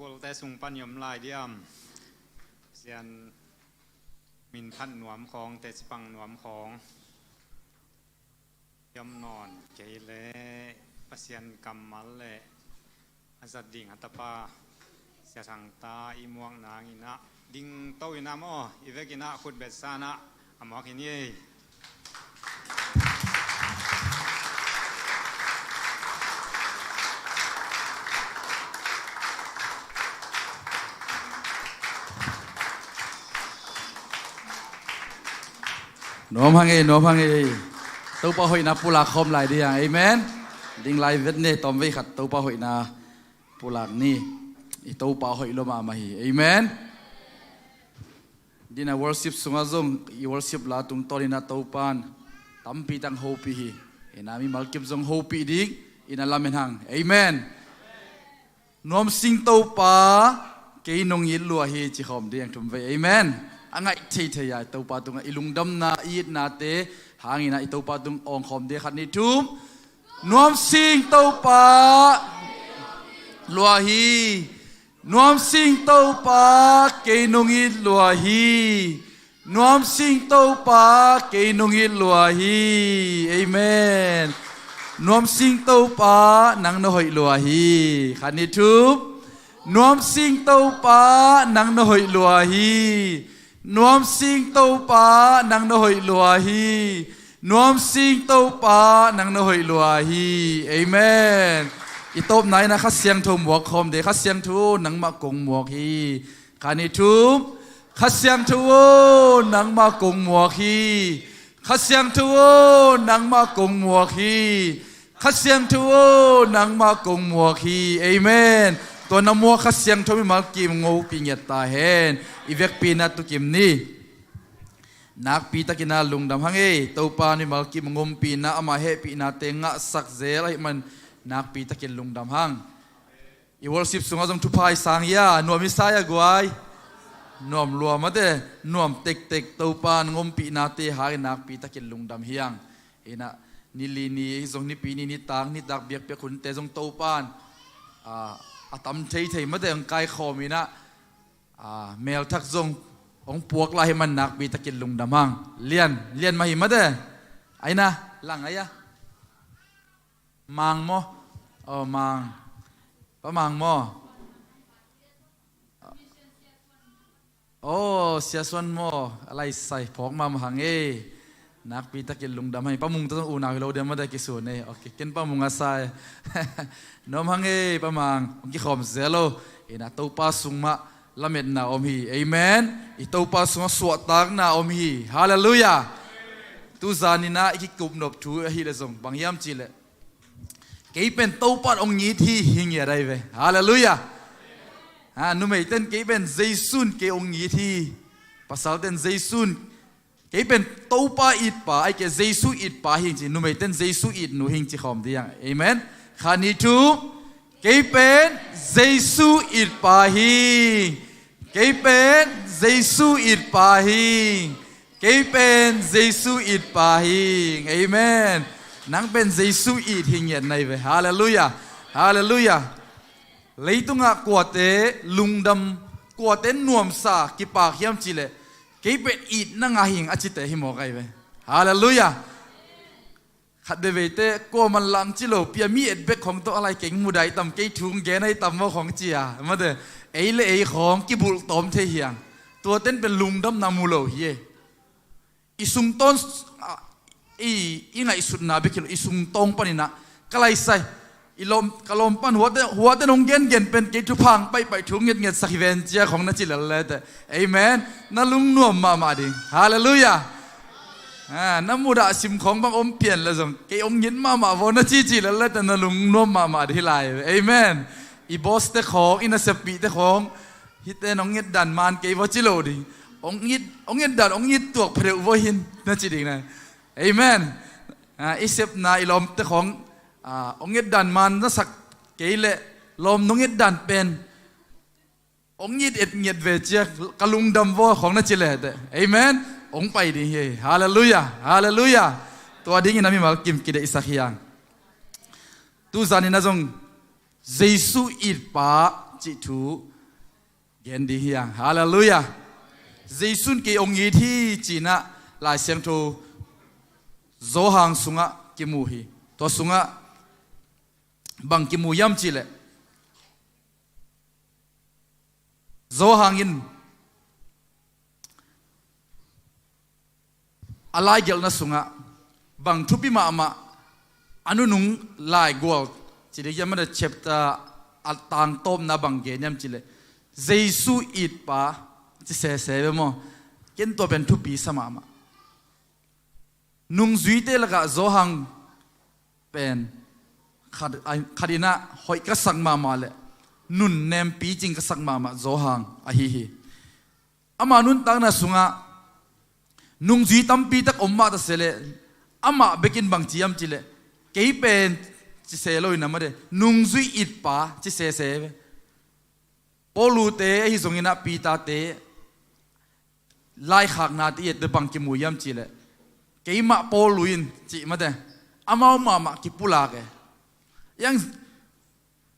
Kolte sung pan i om lai diam? Sian min phat nuam khawng, teci pang nuam khawng i om nawn kei leh, Pasian kammal le a zat ding a tapa Sia Thang ta i muak nang in ah, ding to in ah maw, i vek in ah khut bet sa in ah a muak hi ni ei. Nuam hang ei, nuam hang ei. Topa hoihna pulak khawm lai ding. Amen. Ding lai vet ni, tawmvei khat Topa hoihna pulak ni. I Topa hoih lua mahmah hi. Amen. Dina worship sungah zong i worship la tungtawn in ah Topan tampi tak hopih hi. Ina mimal kip zong hopih ding ina lamen hang. Amen. Nuam sing Topa, kei nong it lua hi, ci khawm ding thum vei. Amen. A ngaih theithei a Topa tungah i lungdamna, i itnate hang in ah i Topa tung awng khawm ding. Khat, nih, thum. Nuam sing Topa, lua hi. Nuam sing Topa, kei nong it lua hi. Nuam sing Topa, kei nong it lua hi. Amen. Nuam sing Topa, nang na hoih lua hi. Khat, nih, thum. Nuam sing Topa, nang na hoih lua hi. Nuam sing Topa, nang na hoih lua hi. Nuam sing Topa, nang na hoih lua hi. Amen. I tawpna in ah Kha Siangtho muak khawm ding. Kha Siangtho, nangmah kong muak hi. Khat, nih, thum. Kha Siangtho aw, nangmah kong muak hi. Kha Siangtho aw, nangmah kong muak hi. Kha Siangtho aw, nangmah kong muak hi. Amen. Tua na muak Kha Siangtho mimal kim hong ompih ngiat ta hen. I vekpi in ah tukim ni. Nakpi takin ah lungdam hang ei. Topa mimal kim hong ompihna, ama hehpihnate ngahsak zel ahih man nakpi takin lungdam hang. I worship sungah zong thupha i sang hia, nuam i sa hia guai? Nuam lua mate, nuam tektek. Topa nong ompihnate hang in nakpi takin lungdam hi hang. Ina, ni li ni zong, nipi ni nitak, nitak biakpiak hunte zong Topan, a, a tam theithei mate hong kaikhawm in ah, a, melthak zong hong puak lai ahih man nakpi takin lungdam hang. Lian, lian mah hi mate. Aina, lang aia. Mang maw? Aw, Mang. Pa Mang maw? Aw, Sia Suan maw? A lai sai phawk mahmah hang ei. Nakpi takin lungdam hang ei. Pa Mung tawh unau hi lo diam mate kisun ei. Ok, ken Pa Mung a sai. Nuam hang ei, Pa Mang. Hong kikhawm zel lo. Ina Topa sung mah lametna om hi. Amen. I Topa sungah suahtakna om hi. Halleluiah. Tuzan in ah i kikupnop thu ahih leh zong bang hiam cih leh, kei pen Topa in hong it hi, hi ngiat ahi ve. Halleluiah. Ha, numeite'n kei pen Jesu in kei hong it hi. Pasalte'n Jesu in kei pen Topa itpa, ahih kei leh Jesu itpa hi ing ci. Numeite'n Jesu itnu hi ing ci khawm ding. Amen. Khat, nih, thum. Kei pen Jesu itpa hi. Kei pen Jesu itpa hi. Kei pen Jesu itpa hi. Amen. Nang pen Jesu it hi ngiat na hi ve. Halleluiah. Halleluiah. Leitungah kuate lungdam, kuate nuamsa kipak hiam cih leh, kei pen itna ngah hi ing a cite hi mawk ahi ve. Halleluiah. Khat veiveite kuaman lang ci lo, pia mi et bek khawng tawh a lai keng mudah i tam, kei thu gen ahi tam maw khawng ci a. Mate, ei le ei khawng kibulh tawm thei hi hang. Tuate'n pen lungdamna mu lo hi ei. I sungtawn, a, i, i ngaihsutna bek hi lo, i sungtawn panin ah ka lai sai. I lawm, ka lawm pan huate, huate nong gengen pen kei thupha hong paihpaih, thu ngetngetsak hi ven cia khawng na ci lel le teh. Amen. Na lungnuam mahmah ding. Halleluiah. A, na mudah sim khawng bang om pian le zong, kei hong it mahmah vaw na ci ci lel le teh, na lungnuam mahmah ding hi lai. Amen. I boss te khawng, i naseppihte khawng, hihte nong it dan man kei vaw ci lo ding. Hong it, hong it dan, hong it tuak pha deuh vaw hi na ci ding na. Amen. A, i sepna i lawmte khawng, a, hong et dan man na sak kei leh, lawm nong et dan pen hong it et ngiat ve cia, ka lungdam vaw khawng na ci leh teh. Amen. Hong pai ding hi. Halleluiah. Halleluiah. Tua dingin a mimal kim kideihsak hi hang. Tuzan in a zong Jesu itpa cih thu gen ding hi hang. Halleluiah. Jesu in kei hong it hi ci-in ah Lai Siangtho Johan sungah kimu hi. Tua sungah bang kimu hiam cih leh, Johan in a laigelhna sungah bang thupi mahmah, a nunung laigual, ci ding hiam, a chapter, a tangtawpna bang gen hiam cih leh, Jesu itpa ci sese ve maw. Ken tua pen thupi sa mahmah. Nungzuite lakah Johan pen khat, khat in ah hoih ka sak mahmah leh nun nem picing ka sak mahmah Johan ahi hi. Ama nuntakna sungah nungzui tampi tak om mah ta se leh, amah bekin bang ci hiam cih leh, kei pen ci se lo in a mate, nungzui itpa ci sese ve. Paulu te ahi zongin ah Peter te laikhakna te i et teh bang kimu hiam cih leh, keimah Paulu in cih mate, amau mahmah kipulak e.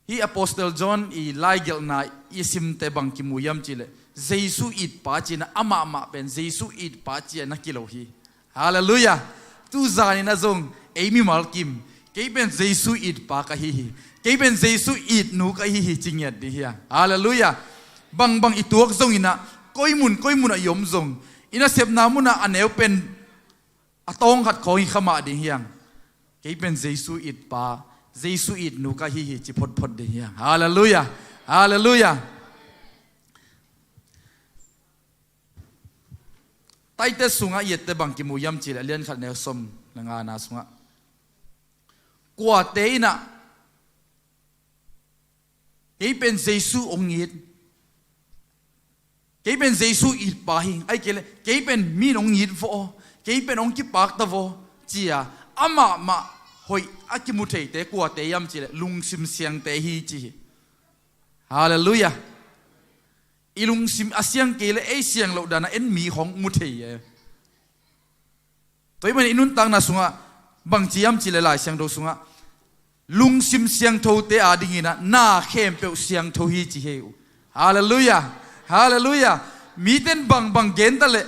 Hih Apostle John i laigelhna i sim teh bang kimu hiam cih leh, Jesu itpa ci-in ah, amah mah pen Jesu itpa ci-in ah na kilo hi. Halleluiah. Tu zan in ah zong ei mimal kim, kei pen Jesu itpa ka hi hi, kei pen Jesu itnu ka hi hi, ci ngiat ding hi hang. Halleluiah. Bangbang i tuak zongin ah, koi mun koi mun ah i om zong, i nasepna mun ah a neu pen a tawng khat khawng hi kha mah ding hi hang. Kei pen Jesu itpa, Jesu itnu ka hi hi, ci photphot ding hi hang. Halleluiah. Halleluiah. Titus sungah i et teh bang kimu hiam cih leh, a lian khat neu sawm le ngana sungah, kuate in ah kei pen Jesu hong it, kei pen Jesu itpa hi, ahih kei leh kei pen mi in hong it vaw, kei pen hong kipak ta vaw, ci-a amah mah hoih a kimu theite kuate hiam cih leh, lungsim siangte hi, ci hi. Halleluiah. I lungsim a siang kei leh ei siang loh dan ah en mi hong mu thei e. Tua ahih manin i nuntakna sungah bang ci hiam cih leh, Lai Siangtho sungah lungsim siangthote adingin ah na khempeuh siangtho hi, ci hi uh. Halleluiah. Halleluiah. Mite in bangbang gen ta leh,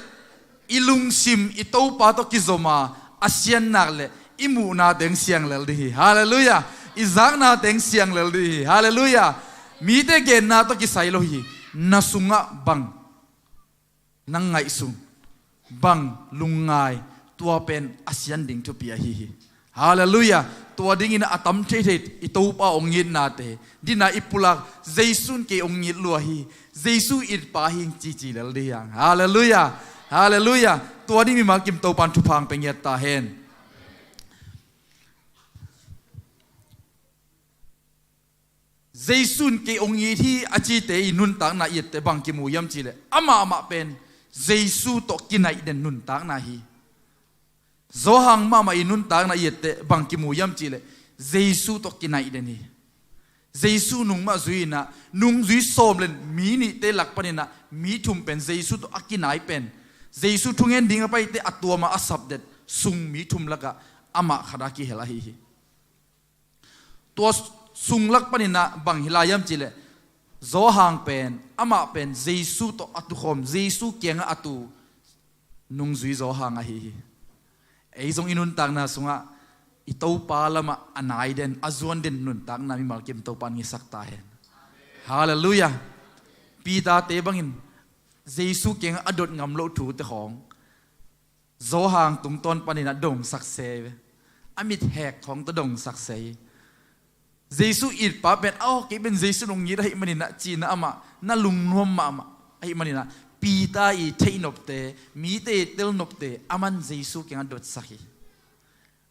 i lungsim i Topa tawh kizom a, a sian nak leh i muhna teng siang lel ding hi. Halleluiah. I zakna teng siang lel ding hi. Halleluiah. Mite genna tawh kisai lo hi. Na sungah bang na ngaihsun, bang lungngai, tua pen a sian ding thupi ahi hi. Halleluiah. Tua dingin a tam theithei i Topa hong itnate, dina i pulak, Jesu in kei hong it lua hi, Jesu itpa hi ing, cici lel ding hi hang. Halleluiah. Halleluiah. Tua ding mimal kim Topa in thupha hong pia ngiat ta hen. Jesu in kei hong it hi a cite i nuntakna i et teh bang kimu hiam cih leh, amah mah pen Jesu tawh kinaih den nuntakna hi. Johan mahmah i nuntakna i et teh bang kimu hiam cih leh, Jesu tawh kinaih den hi. Jesu nung mah zui-in ah, nungzui sawm le mi nihte lak panin ah mi thum pen Jesu tawh a kinai pen, Jesu thungen ding a paite a tuam a, a sapdet sung mi thum lakah amah khat a kihel ahi hi. Tua sung lak panin ah bang hi lai hiam cih leh, Johan pen, amah pen Jesu tawh a tukhawm, Jesu kiangah a tu nungzui Johan ahi hi. Ei zong i nuntakna sungah i Topa lamah a nai den, a zuan den nuntakna mimal kim Topa in ngetsak ta hen. Halleluiah. Peter-te bangin Jesu kiangah a dot ngam loh thute khawng Johan tungtawn panin ah dongsak se ve. A mit hek khawng tawh dongsak se hi. Jesu itpa pen, aw, kei pen Jesu in hong it ahih manin ah, ci-in ah amah na lungnuam mahmah ahih manin ah, Peter i theihnopte, mite i telnopte, aman Jesu kiangah dotsak hi.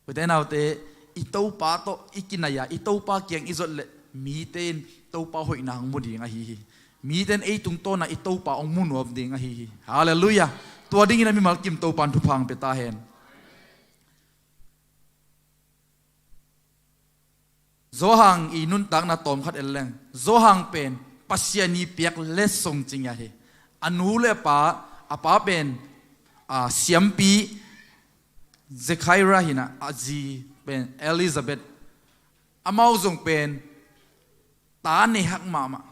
Ute naute, i Topa tawh i kinai a, i Topa kiang i zot leh mite in Topa hoihna hong mu ding ahi hi. Mite in ei tungtawn ah i Topa hong mu nuam ding ahi hi. Halleluiah. Tua dingin ah mimal kim Topa in thupha hong pia ta hen. Johan i nuntakna tawmkhat en leng, Johan pen Pasian i piak letsong ci ngiat hi. A nu le a pa, a pa pen, a, siampi Zechariah hi-in ah, a zi pen Elizabeth. Amau zong pen ta neihak mahmah.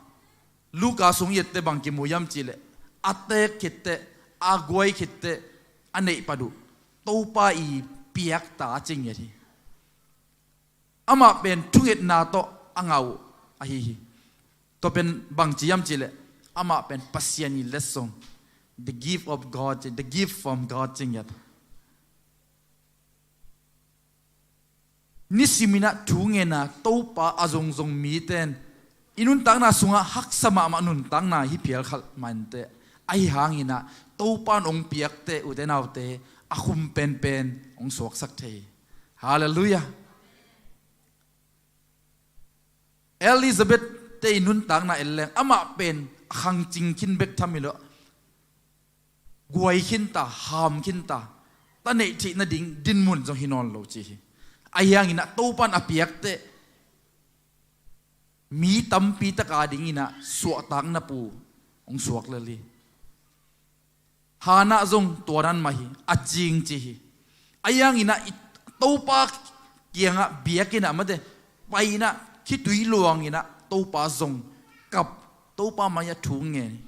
Luka sung i ette bang kimu hiam cihleh, a teek khitteh, a guai khitteh, a neih pat uh Topa i piakta a ci ngiat hi. Amah pen thungetna tawh a ngah uh ahi hi. Tua pen bang ci hiam cihleh, amah pen Pasian i letsong, the gift of God, the gift from God ci ngiat. Nisimin ah thu ngen a Topa a zongzong mite in i nuntakna sungah haksa mahmah nuntakna hi phial kha mah inteh. Ahi hangin ah Topa in hong piakte, ute naute, a khum penpen hong suaksak thei hi. Halleluiah. Elizabeth te i nuntakna en leng, amah pen a khangcing khin bek tham hi lo, guai khinta, ham khinta, ta neih theih nading dinmun zong hi nawn lo ci hi. Ahi hangin ah Topa in a piakte, mi tampi tak a dingin ah suahtakna pu hong suak lel hi. Hannah zong tua dan mah hi, a cing ci hi. Ahi hangin ah i Topa kiangah biakinn ah mate, pai-in ah khitui luangin ah Topa zong kap, Topa mai-ah thu ngen hi.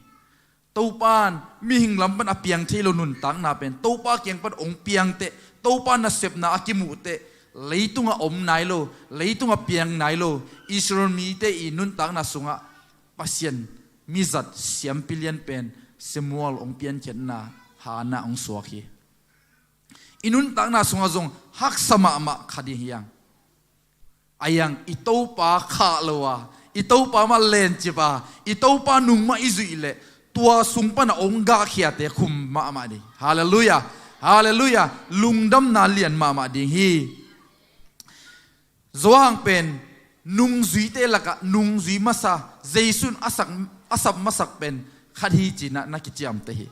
Topa in mihing lam pan a piang thei lo nuntakna pen Topa kiang pan hong piangteh, Topa nasepna a kimuhteh, leitungah om nai lo, leitungah piang nai lo Israel mite i nuntakna sungah Pasian mizat siampi lian pen Samuel hong piankhiatna Hannah hong suak hi. I nuntakna sungah zong haksa mahmah khat hi hang. Ahi hang i Topa khah lo a, i Topa mah lencip a, i Topa nung mah i zuih leh tua sung pan a hong gahkhiate khum mahmah ding. Halleluiah. Halleluiah. Lungdamna lian mahmah ding hi. Johan pen nungzuite lakah nungzui masa, Jesu in a sak, a sap masak pen khat hi ci-in ah na kiciamteh hi.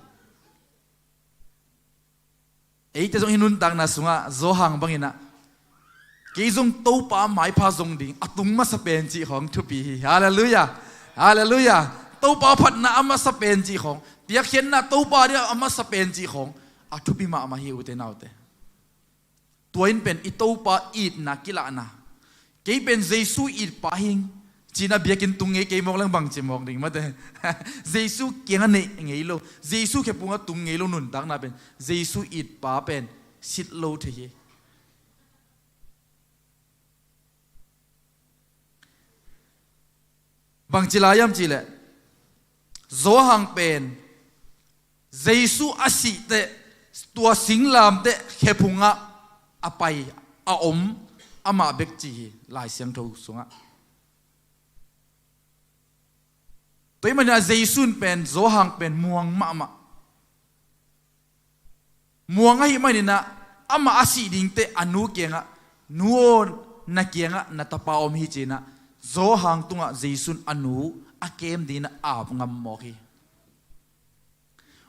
Eite zong i nuntakna sungah Johan bangin ah, kei zong Topa maipha zong ding a tung masa pen cih khawng thupi hi. Halleluiah. Halleluiah. Topa phatna a masa pen cih khawng, piakkhiatna Topa ding a masa pen cih khawng a thupi mahmah hi, ute naute. Tua in pen i Topa itna kilahna. Kei pen Jesu itpa hing ci-in ah biakinn tung ngei kei mawk leng bangci mawk ding mate. Jesu kiangah neih ngei lo, Jesu khephungah tung ngei lo nuntakna pen Jesu itpa pen sit lo thei hi. Bangci lai hiam cihleh, Johan pen Jesu a sihteh tua singlamteh khephungah a pai, a om amah bek ci hi Lai Siangtho sungah. Tua ahih manin ah Jesu in pen, Johan pen muang mahmah. Muang ahih manin ah amah a sih dingteh a nu kiangah, "Nu aw, na kiangah na tapa om hi," ci-in ah Johan tungah Jesu in a nu a kem dingin ah ap ngam mawk hi.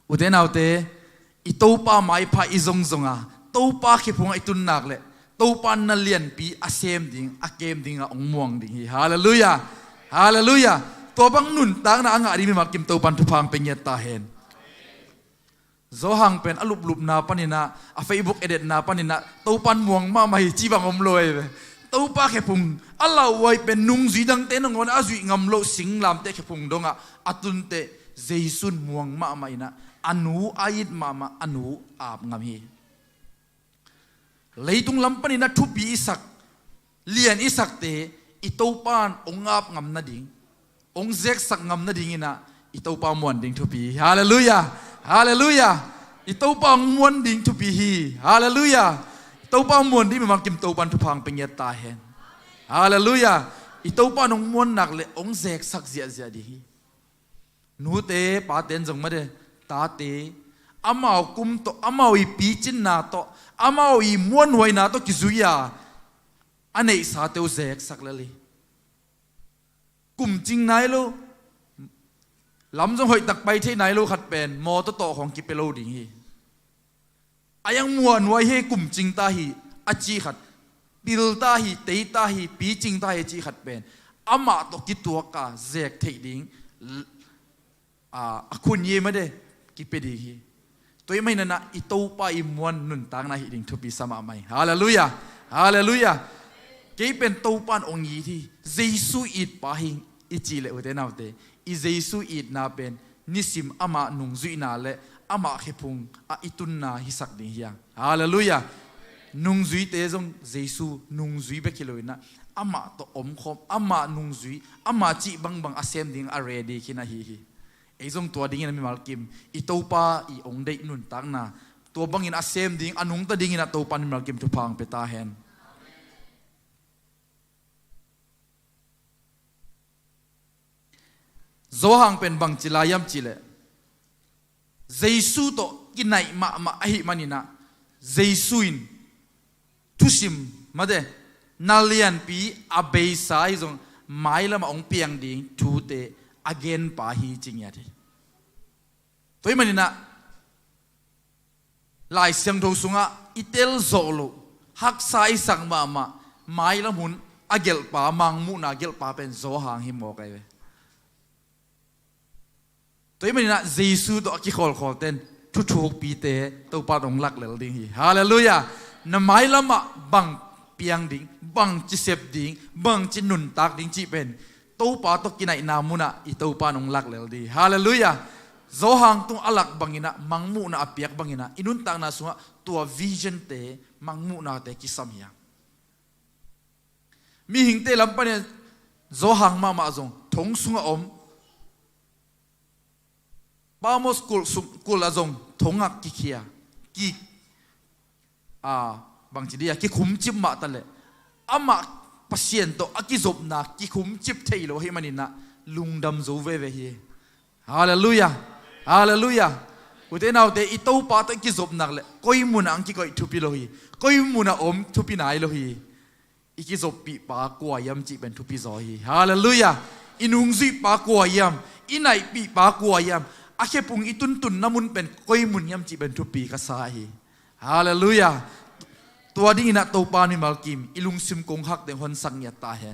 Ute naute, i Topa maipha i zongzong a, Topa khephungah i tun nak leh Topa na lianpi a sem ding, a kem dingah hong muang ding hi. Halleluiah. Halleluiah. Tua bang nuntakna a ngah ding mimal kim Topa in thupha hong pia ngiat ta hen. Johan pen a luplupna panin ah, a Facebook edetna panin ah Topa in muang mahmah hi ci bang om lo hi ve. Topa khephung a lauhuai pen nungzui dangte nangawn a zuih ngam loh singlamteh khephung dongah a tunteh Jesu in muang mahmah in ah a nu a it mahmah a nu ap ngam hi. Leitung lam panin ah thupi i sak, lian i sakte i Topa in hong ap ngam nading, hong zeksak ngam nadingin ah i Topa muan ding thupi hi. Halleluiah. Halleluiah. I Topa hong muan ding thupi hi. Halleluiah. I Topa hong muan ding mimal kim Topa in thupha hong pia ngiat ta hen. Halleluiah. I Topa in hong muan nak leh hong zeksak ziahziah ding hi. Nute, pate in zong mate, tate, amau kum tawh, amau i picinna tawh, amau i muanhuaina tawh kizui-a a neihsate uh zeksak lel hi. Kumcing nai lo, lam zong hoihtak pai thei nai lo khat pen mawtaw tawh khawng kipia lo ding hi. A iang muanhuai hi, kumcing ta hi a ci khat, pil ta hi, tei ta hi, picing ta hi a ci khat pen amah tawh kituak a zek theih ding, a, a khun ye mate kipia ding hi. Tua ahih manin ah i Topa i muan nuntakna hih ding thupi sa mahmah hi. Halleluiah. Halleluiah. Kei pen Topa in hong it hi. Jesu itpa hing, i cih leh, ute naute, i Jesu itna pen nisim amah nungzuihna le amah khephung ah i tunna hisak ding hi hang. Halleluiah. Nungzuite zong Jesu nungzui bek hi lo inah, amah tawh omkhawm, amah nungzui, amah cih bangbang a sem ding a ready khin ahi hi. Ei zong tua dingin a mimal kim i Topa i ong deih nuntakna, tua bangin a sem ding, a nungta dingin a Topa in mimal kim thupha ong pia ta hen. Johan pen bangci lai hiam cih leh, Jesu tawh kinaih mahmah ahih maninah, Jesu in thusim, mate, na lianpi a beisa ahi zong mailamah hong piang ding thute a genpa hi ci ngiat hi. Tua ahih maninah, Lai Siangtho sungah i telzawh loh, haksa i sak mahmah, mailam hun a gelhpa, mangmuhna gelhpa pen Johan hi mawk ahi ve. Tua ahih maninah Jesu tawh a kikhawlkhawlten thuthukpite Topa in hong lak lel ding hi. Halleluiah. Na mailamah bang piang ding, bangci sep ding, bangci nuntak ding cih pen Topa tawh kinaihna munah i Topa in hong lak lel ding hi. Halleluiah. Johan tung a lak banginah, mangmuhna a piak banginah i nuntakna sungah tua visionte, mangmuhnate kisam hi hang. Mihingte lam panin Johan mahmah zong thong sungah om, Patmos kulh sung, kulh ah zong thong ah kikhia, ki, a, bangci dih a, kikhumcip mah taleh, amah Pasian tawh a kizopna kikhumcip thei lo ahih maninah lungdam zo veve hi. Halleluiah. Halleluiah. Ute naute, i Topa tawh i kizop nak leh koi munah ang kikoih thupi lo hi. Koi munah om thupi nai lo hi. I kizoppihpa kua hiam cih pen thupi zaw hi. Halleluiah. I nungzuihpa kua hiam, i naihpihpa kua hiam, a khephung i tuntunna mun pen koi mun hiam cih pen thupi ka sa hi. Halleluiah. Tua dinginah Topa in mimal kim i lungsim kong hak deng honsak ngiat ta hen.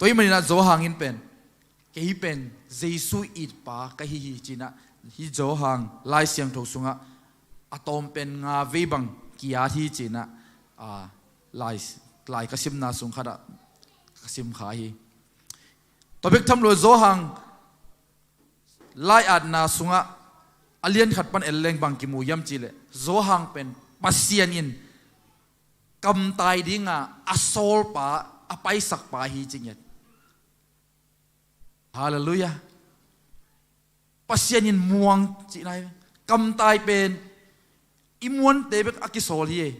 Tua ahih maninah Johan in pen, kei pen Jesu itpa ka hi hi cinah, hi Johan Lai Siangtho sungah a tawm pen nga vei bang ki-at hi cinah, a, lai, lai ka simna sung khatah ka sim kha hi. Tua bek tham lo, Johan lai-atna sungah a lian khat pan en leng bang kimu hiam cih leh, Johan pen Pasian in kamtai dinga a sawlpa, a paisakpa hi ci ngiat. Halleluiah. Pasian in muang cihna hi. Kamtai pen i muante bek a kisawl hi.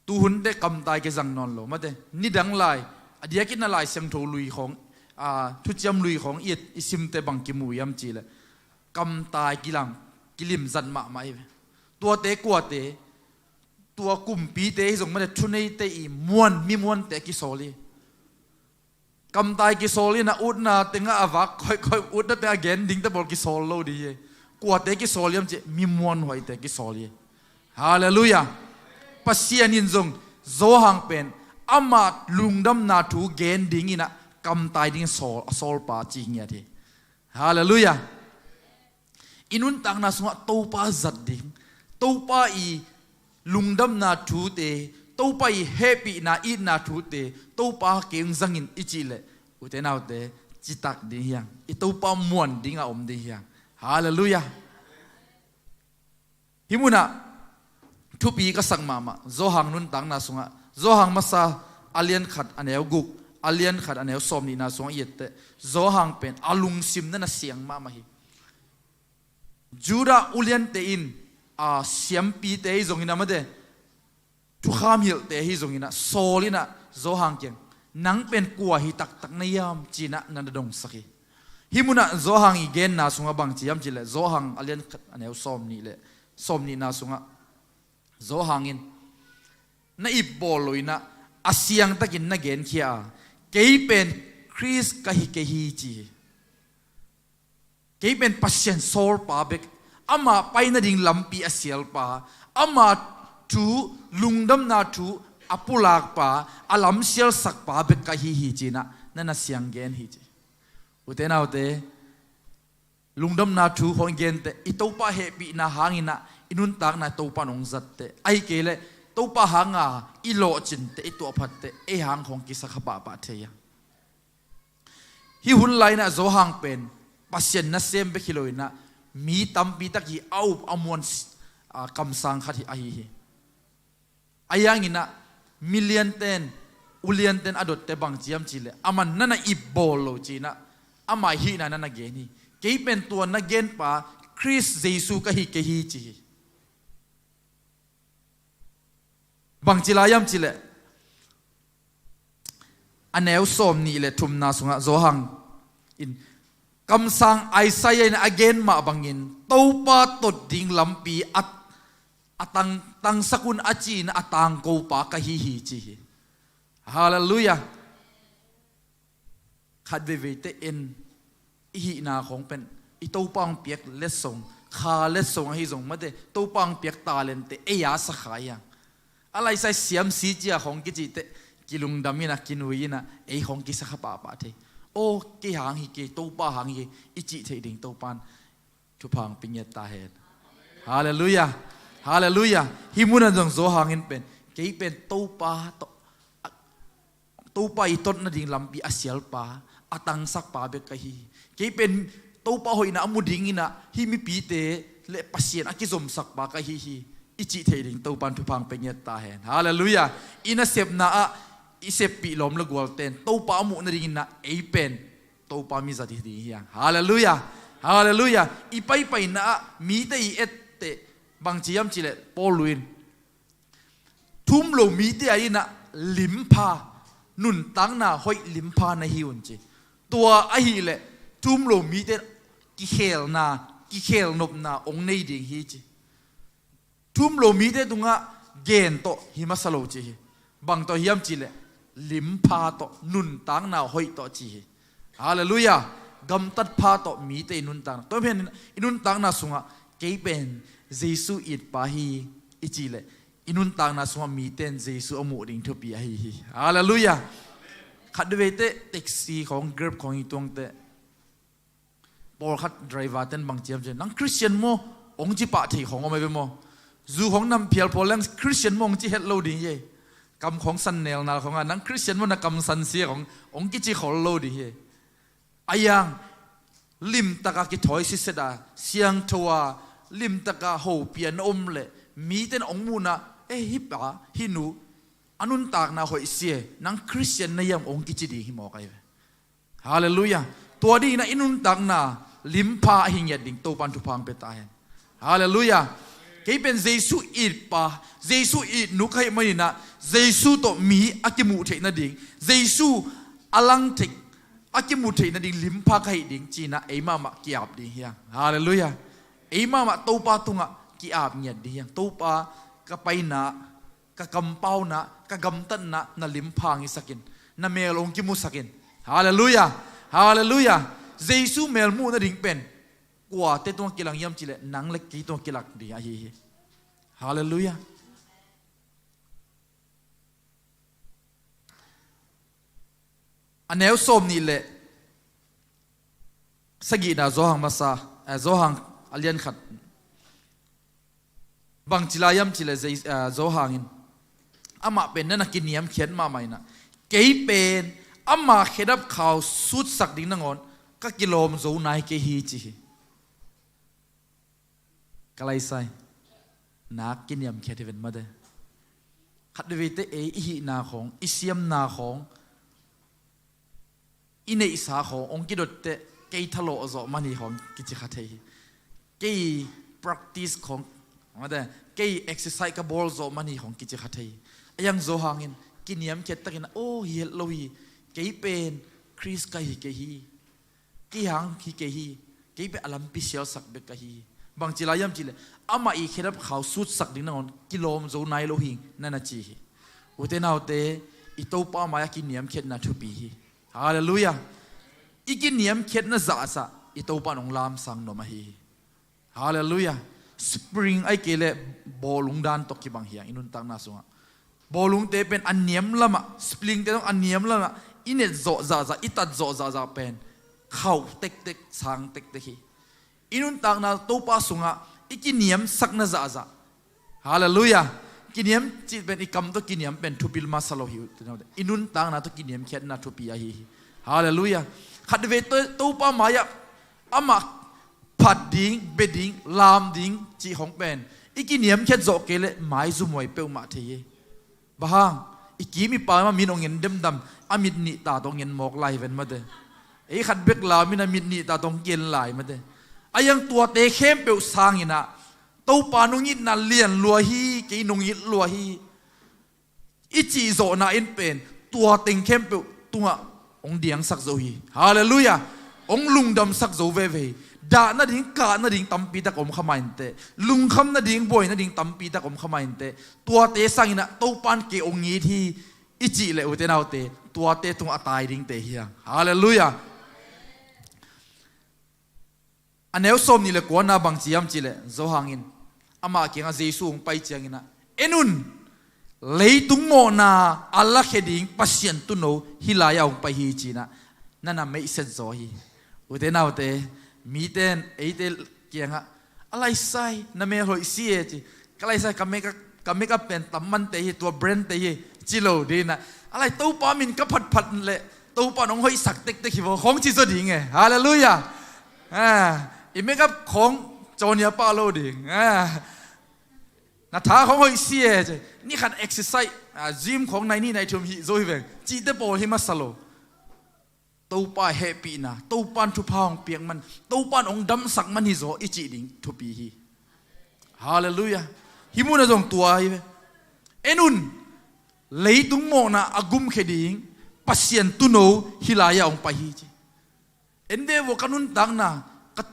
Tuhunte kamtai kizang nawn lo, mate, nidang lai a diakin a Lai Siangtho lui khawng, a, thuciam lui khawng i, i simte bang kimu hiam cih leh, kamtai kilang, kilimzat mahmah hi. Tuate kuate, tua kumpite hi zong, mate, thuneite i muan, mi muante kisawl hi. Kamtai kisawl inah utna tengah a vak khoikhoi, utna tengah a gen dingte pawl kisawl lo ding hi. Kuate kisawl hiam cih, mi muanhuaite kisawl hi. Halleluiah. Pasian in zong Johan pen amah lungdamna thu gen dinginah kamtai ding sawl, a sawlpa ci ngiat hi. Halleluiah. I nuntakna sungah Topa zat ding, Topa i lungdamna thute, Topa i hehpihna itna thute, Topa kei hong zangin i cih leh, ute naute, citak ding hi hang. I Topa muan dingah om ding hi hang. Halleluiah. Hih munah thupi ka sak mahmah, Johan nuntakna sungah, Johan masa a lian khat a neu guk, a lian khat a neu sawm nihna sungah i etteh, Johan pen a lungsim na na siang mahmah hi. Judah uliante in, a, siampite hi zongin, amate, thukham hilhte hi zongin, a, Saul in, a, Johan kiang, nang pen kua hi taktak na hiam cinah na na dongsak hi. Hih munah Johan i genna sungah bang ci hiam cih leh, Johan a lian khat a neu sawm nih le sawm nihna sungah Johan in na ipbawl lo inah a siangtakin na genkhia a, kei pen Khrist ka hi kei hi ci hi. Kei pen Pasian sawlpa bek, ama pai nading lampi a sialpa, ama thu, lungdamna thu a pulakpa, a lamsialsakpa bek ka hi hi cinah na na siang gen hi ci. Ute naute, lungdamna thu hong gente, i Topa hehpihna hanginah i nuntakna Topa in hong zatte. Ahi kei leh Topa hanga i lawhcin teh, i tuahphat teh, ei hang khawng kisakha pahpah thei a. Hih hun lai-inah Zo hang pen Pasian nasem bek hi loinah mi tampi tak hi a up a muan, a, kamsang khat hi, ahi hi. A yanginah milianten, ulianten a dotte bang ciam cileh, aman nana ip bawl lo cinah ama hihna nana gen hi. Kei pen tua na genpa Khrist Jesu ka hi kei hi ci hi. Bang ci lai hiam cileh, a neu sawm nih le thumna sungah Zo hang in kamsang Isaiah in a gen mah bangin Topa tot ding lampi a, a tang, tangsak un a ci-in a tangkopa ka hi hi ci hi. Halleluiah. Khat veivei teh en i hihna khawng pen i Topa hong piak letsong, kha letsong ahi zong mate, Topa hong piak talent teh ei a sakha hiang. A laisai siamsi cia khawng kici teh kilungdam inah, kinui inah, ei khawng kisakha pahpah thei. Aw, kei hang hi kei, Topa hang hi kei i cih theih ding Topan thupha hong pia ngiat ta hen. Halleluiah. Halleluiah. Hih munah zong Zo hangin pen, kei pen Topa tawh, Topa i tot nading lampi a sialpa, a tangsakpa bek ka hi hi. Kei pen Topa hoihna a mu dinginah hih mipite le Pasian a kizomsakpa ka hi hi i cih theih ding Topan thupha hong pia ngiat ta hen. Halleluiah. I nasepna ah i seppih lawm le gualten Topa a muh nadinginah ei pen Topa mizat hi ding hiang. Halleluiah. Halleluiah. I paipaina ah mite i etteh bang ci hiam cileh Paul in thu um lo mite a inah limpha, nuntakna hoih limpha na hi un ci. Tua ahileh thu um lo mite kikhelna, kikhelnopna hong nei ding hi ci. Thu um lo mite tungah gen tawh hi masa lo ci hi. Bang tawh hiam cileh limpha tawh, nuntakna hoih tawh ci hi. Halleluiah. Gamtat pha tawh mite i nuntakna, tua pen i nuntakna sungah kei pen Jesu itpa hi i cileh i nuntakna sungah mite in Jesu a muh ding thupi ahi hi. Halleluiah. Khat veivei-te taxi khawng, Grab khawng i tuangte pawlkhat driver ten bang ci hiam ci, nang Christian maw? Hong ci pah thei khawng om ahi ve maw? Zu khawng nam phial pawl leng Christian maw hong ci het lo ding hi. Kam khawng san nelnal khawngah nang Christian maw, na kam san sia khawng hong kici khol lo ding hi. A yang limtaka kithawi siset a, siangtho a, limtaka hopih a na om leh mite in hong muhna, eh, hih pa, hih nu a nuntakna hoih sia, nang Christian na hiam hong kici ding hi mawk ahi ve. Halleluiah. Tua dinginah i nuntakna limpha ahi ngiat ding Topan thupha hong pia ta hen. Halleluiah. Kei pen Jesu itpa, Jesu itnu ka hih maninah Jesu tawh mi a kimuh theih nading, Jesu a lang theih, a kimuh theih nading limpha ka hih ding cinah ei mahmah ki-ap ding hiang. Halleluiah. Ei mahmah Topa tungah ki-ap ngiat ding hiang. Topa, ka paina, ka kampauna, ka gamtatna na limpha hong hisak in, na mel hong kimusak in. Halleluiah. Halleluiah. Jesu mel muh nading pen kuate tungah kilang hiam cileh nang le kei tungah kilang ding ahi hi. Halleluiah. A neu sawm nih le sagihna Zo hang masa, eh, Zo hang a lian khat. Bang ci lai hiam cileh Zei-, eh, Zo hangin amah pen nana kiniamkhiat mahmah inah, kei pen ama khedap khau sutsak ding nangawn ka kilawm zo nai kei hi ci hi. Ka laisai, nak kiniamkhiat hi ven mate. Khat veivei-te ei i hihna khawng, i siamna khawng, i neihsa khawng hong kidot teh kei thalawh zawh man hi khawng kici kha thei hi. Kei practice khawng, mate, kei exercise ka bawl zawh man hi khawng kici kha thei hi. A yang Zo hangin kiniamkhiat takin, aw, hi het lo hi, kei pen Khrist ka hi kei hi. Kei hang hi kei hi, kei pen a lampi sialsak bek ka hi hi. Bang ci lai hiam cileh amah i khedap khau sutsak ding nangawn kilawm zo nai lo hi nana ci hi. Ute naute, i Topa mai-ah kiniamkhiatna thupi hi. Halleluiah. I kiniamkhiatna zahzah i Topa in hong lamsang nuam ahi hi. Halleluiah. Spring ahih kei leh bawlung dan tawh kibang hiang i nuntakna sungah. Bawlungte pen a niam lamah, springte zong a niam lamah i net zawh zahzah, i tat zawh zahzah pen khauh tektek, sang tektek hi. I nuntakna Topa sungah i kiniamsakna zahzah. Halleluiah. Kiniam cih pen, i kam tawh kiniam pen thupi masa lo hi uh. I nuntakna tawh kiniamkhiatna thupi ahi hi. Halleluiah. Khatvei To, Topa mai-ah amah phat ding, bia ding, lam ding cih khong pen i kiniamkhiat zawh kei leh maizum huai peuhmah thei hi. Bang hang? I kim i paam ah min hong en demdam, a mit nih ta tawh hong en mawk lai hi ven mate. Ei khat bek lam in a mit nih ta tawh hong ki-en lai mate. A iang tuate khempeuh sangin ah Topa nong itna lian lua hi, kei nong it lua hi i cih zawhna in pen tua teng khempeuh tungah hong diangsak zo hi. Halleluiah. Hong lungdamsak zo veve hi. Dah nading, kah nading tampi tak om kha mah inteh. Lungkham nading, buai nading tampi tak om kha mah inteh. Tuate sangin ah Topa in kei hong it hi i cih leh, ute naute, tuate tungah a tai dingte hi hang. Halleluiah. A neu sawmnih le kuana bang ci hiam cih leh, Johan in amah kiangah Jesu hong pai ciangin ah, "En un, leitung mawhna a lakhia ding Pasian Tuuno hih lai-ah hong pai hi," ci-in ah na na meihset zaw hi. Ute naute, mite in eite kiangah, "A lai sai, na mel hoih si e," ci. "Ka lai sai, ka make-up, ka make-up pen tam mante hi, tua brand te hi," ci lo ding in ah. "A lai, Topa min ka phatphat leh Topa in hong hoihsak tektek hi vaw," khong ci zaw ding e. Halleluiah. Ah, i make-up khong cawnia pah lo ding. Ah, "Na tha khong hoih si e," ci. "Ni khat exercise, ah, gym khong nai nih nai thum hih zo hi veng," cihte pawl hi masa lo. Topa hehpihna, Topa in thupha hong piak man, Topa in hong damsak man hi zaw i cih ding thupi hi. Halleluiah. Hih munah zong tua hi ve. "En un, leitung mawhna a gumkhia ding Pasian Tuuno hih lai-ah hong pai hi," ci. En ve vaw, ka nuntakna, ka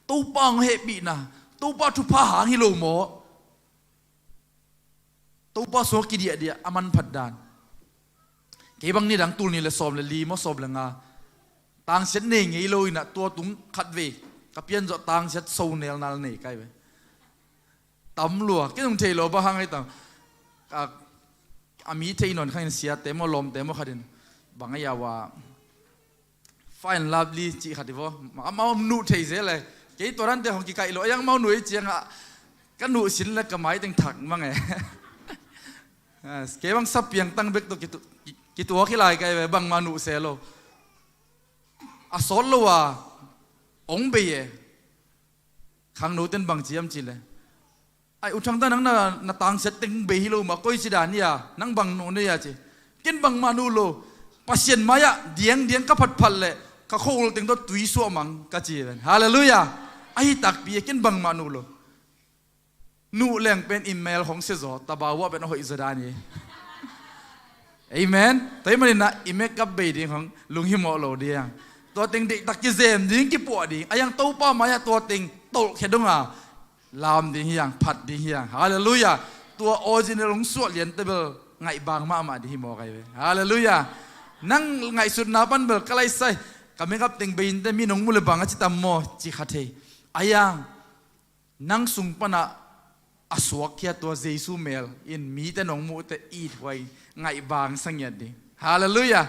Topa hong hehpihna, Topa thupha hang hi lo maw? Topa sungah kidiahdiah a manphat dan. Kei bang nidang tul nih le sawm le li maw, sawm le nga, tangsiat nei ngei lo in ah, tua tung khatvei ka pian zawh tangsiat so nelnal nei kai ve. Tam lua, kei zong thei lo, bang hang ai tam. A, a mi thei nawn khat in, siate maw, lawmte maw khat in, bang a ia ua, Fair and Lovely cih khat hi vaw. Amau nuh thei zel e. Kei tua dante hong kikaih lo. A iang amau nuh i ciangah ka nuh sin le ka mai teng thak mang e. Kei bang sa piang tang bek tawh kitu-, ki-, kituak hi lai kai ve, bangmah nuh se lo. A sawt lo a hong bei e. Khangnote'n bang ci hiam cih leh, "Ai, U Thang, ta nang na, na tangsiat teng bei hi lo mah, koi ci dan hia, nang bang nuh na hia?" ci. "Ken bangmah nuh lo. Pasian mai-ah diangdiang ka phatphat leh ka khua-ul teng tawh tui suah mang," ka ci ven. Halleluiah. Ahi takpi e, ken bangmah nuh lo. Nuh leng pen i mel hong sia zaw, tabau ah pen a hoih zaw dan hi. Amen. Tua ahih manin ah i make-up bei ding hong lunghimawh lo ding. Tua teng deihtak kizem ding, kipuah ding. A iang Topa mai-ah tua teng tolhkhia dong a lam ding hi hang, phat ding hi hang. Halleluiah. Tua original hong suah liante bel ngaihbang mahmah ding hi mawk ai ve. Halleluiah. Nang ngaihsutna pan bel ka lai sai, ka make-up teng bei inteh, mi nong mu le bang a ci tam maw, ci kha thei. A iang nang sung panah a suakkhia tua Jesu mel in mite nong muh teh ithuai, ngaihbang sa ngiat ding. Halleluiah.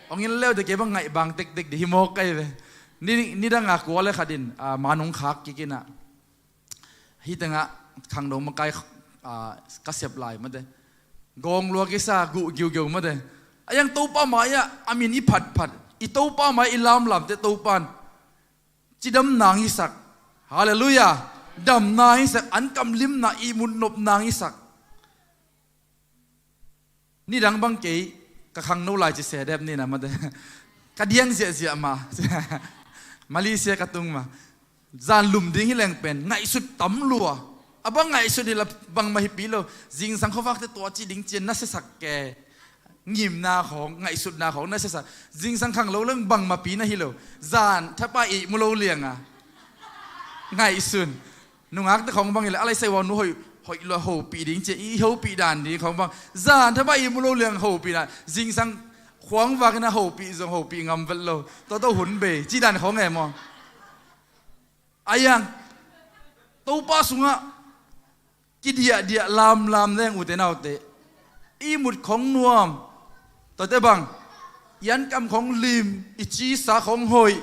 Hong en leuteh kei bang ngaihbang tektek ding hi mawk ai ve. Ni, nidang a kua le khat in, ah, man hong khak kik in ah, hih tengah khangno makai, ah, ka sep lai mate. Gawng lua kisa, guh giugeu mate. A iang Topa mai-ah a min i phatphat, i Topa mai-ah i lamlamte Topa in cidamna hong hisak. Halleluiah. Damna hong hisak, ankamlimna, ihmut nopna hong hisak. Nidang bang kei ka khangno lai ci se dep ni na mate. Ka diang ziahziah mah. Malaysia ka tung mah. Zan lum ding hi leng pen ngaihsut tam lua. A bang ngaihsut hi la bangmah hipi lo. Zingsang khuavakte tua ci ding ci-in na siasak ke. Ngimna khawng, ngaihsutna khawng na siasak. Zingsang khangno leng bangmahpi na hi lo. Zan thapai ihmu lo liang a ngaihsun. Nungakte khawng bang hi leh, a lai sai ua nu hoih, hoih lua hopih ding ci, i hopih dan ding khawng bang. Zan thapai ihmu lo liang hopih dan. Zingsang khuavak in a hopih zong hopih ngam vet lo. Tua tawh hun bei. Ci dan khawng e maw. A iang Topa sungah kidiahdiah lamlam leng, ute naute, ihmut khawng nuam. Tuate bang, i ankam khawng lim, i cisa khawng hoih.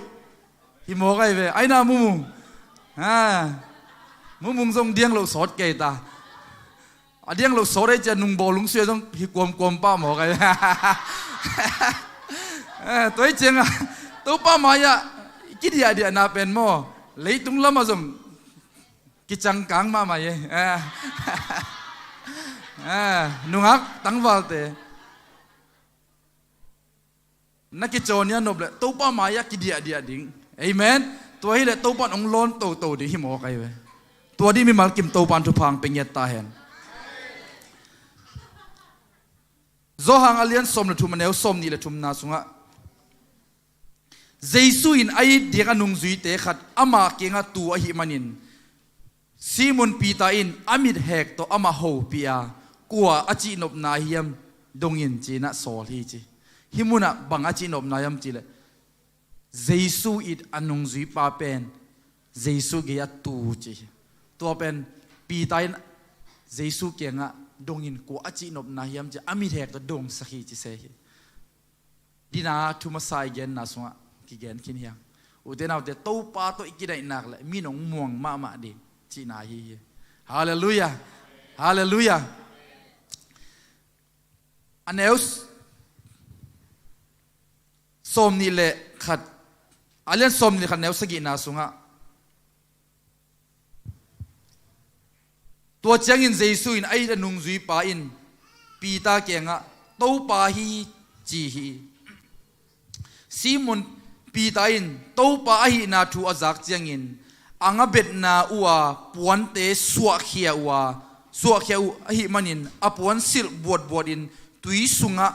Hi mawk ai ve, ai na mumung. Ha. Mumung zong diang loh sawt kei ta. A diang lo sawt ei cia nung bawlung suai zong hi kuamkuam pah maw kai. Eh, tua hi cianga Topa mai-ah kidiahdiahna pen maw, leitung lamah zong kicangkang mahmah hi. Eh. Eh, nungak tangvalte na kicawn ia nop le Topa mai-ah kidiahdiah ding. Amen. Tua hileh Topa in hong lawn toto ding hi maw kai ve. Tua ding mimal kim Topa in thupha hong pia ngiat ta hen. Johan a lian sawm le thum a neu sawm nih le thumna sungah Jesu in a it ding a nungzuite khat ama kiangah tu ahih manin Simon Peter in a mithek tawh amah hopih a, kua a cihnopna hiam dongin ci-in ah sawl hi ci. Hih munah bang a cihnopna hiam cileh Jesu it a nungzuipa pen Jesu gei-ah tu ci hi. Tua pen Peter in Jesu kiangah dongin kua a cihnopna hiam ci a mithek tawh dongsak hi ci se hi. Dina thu masa i genna sungah kigen khin hiang. Ute naute Topa tawh i kinaihnak le mi nong muang mahmah ding cihna hi hi. Halleluiah. Halleluiah. A neu sawm nih le khat, a lian sawm nih le khat neu sagihna sungah tua ciangin Jesu in a it a nungzuipa in Peter kiangah Topa hi ci hi. Simon Peter in Topa ahihna thu a zak ciangin a ngabetna uh a puante suahkhia uh a, suahkhia uh ahih manin a puan silh buatbuatin tui sungah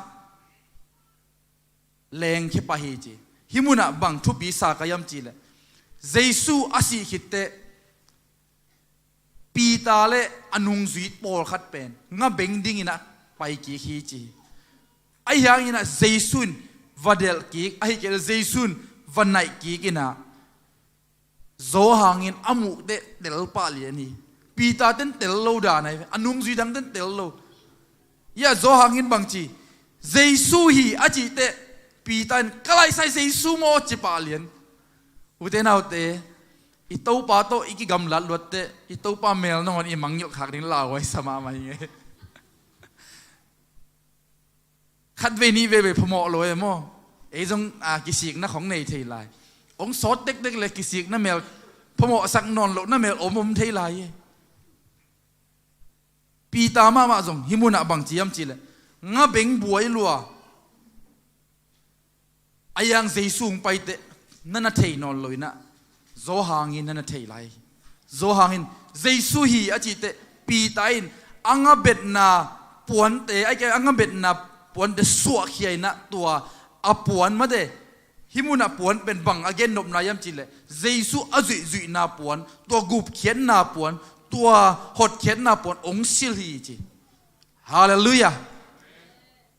lengkhia pah hi ci. Hih munah bang thupi sa ka hiam cihleh Jesu a sih khitteh Peter le a nungzui pawlkhat pen ngabeng dingin ah pai kik hi ci. Ahi hangin ah Jesu in va delh kik, ahi kei leh Jesu in va naih kik in ah Johan in a muh teh tel pah lian hi. Peter ten tel lo dan ahi ve, a nungzui dang ten tel lo. Ia Johan in bang ci, Jesu hi a cih teh Peter in ka laisai Jesu maw ci pah lian. Ute naute, i Topa tawh i kigamlat luat teh i Topa mel nangawn i mangngilh khak ding lauhuai sa mahmah hi ngei. Khat vei nih vei vei phamawh lo e maw? Ei zong a kisikna khong nei thei lai. Hong sawt tektek le kisikna mel phamawhsak nawn lohna mel om om thei lai e. Peter mahmah zong hih munah bang ci hiam cihleh ngabeng buai lua. Ahi hang Jesu hong pai teh na na thei nawn lo in ah Johan in na na thei lai. Johan in Jesu hi a cih teh Peter in a ngabetna puante, ahi kei a ngabetna puante suahkhia in ah tua a puan mate. Hih munah puan pen bang a gennopna hiam cihleh Jesu a zuihzuihna puan, tua gupkhiatna puan, tua hotkhiatna puan hong silh hi ci. Halleluiah.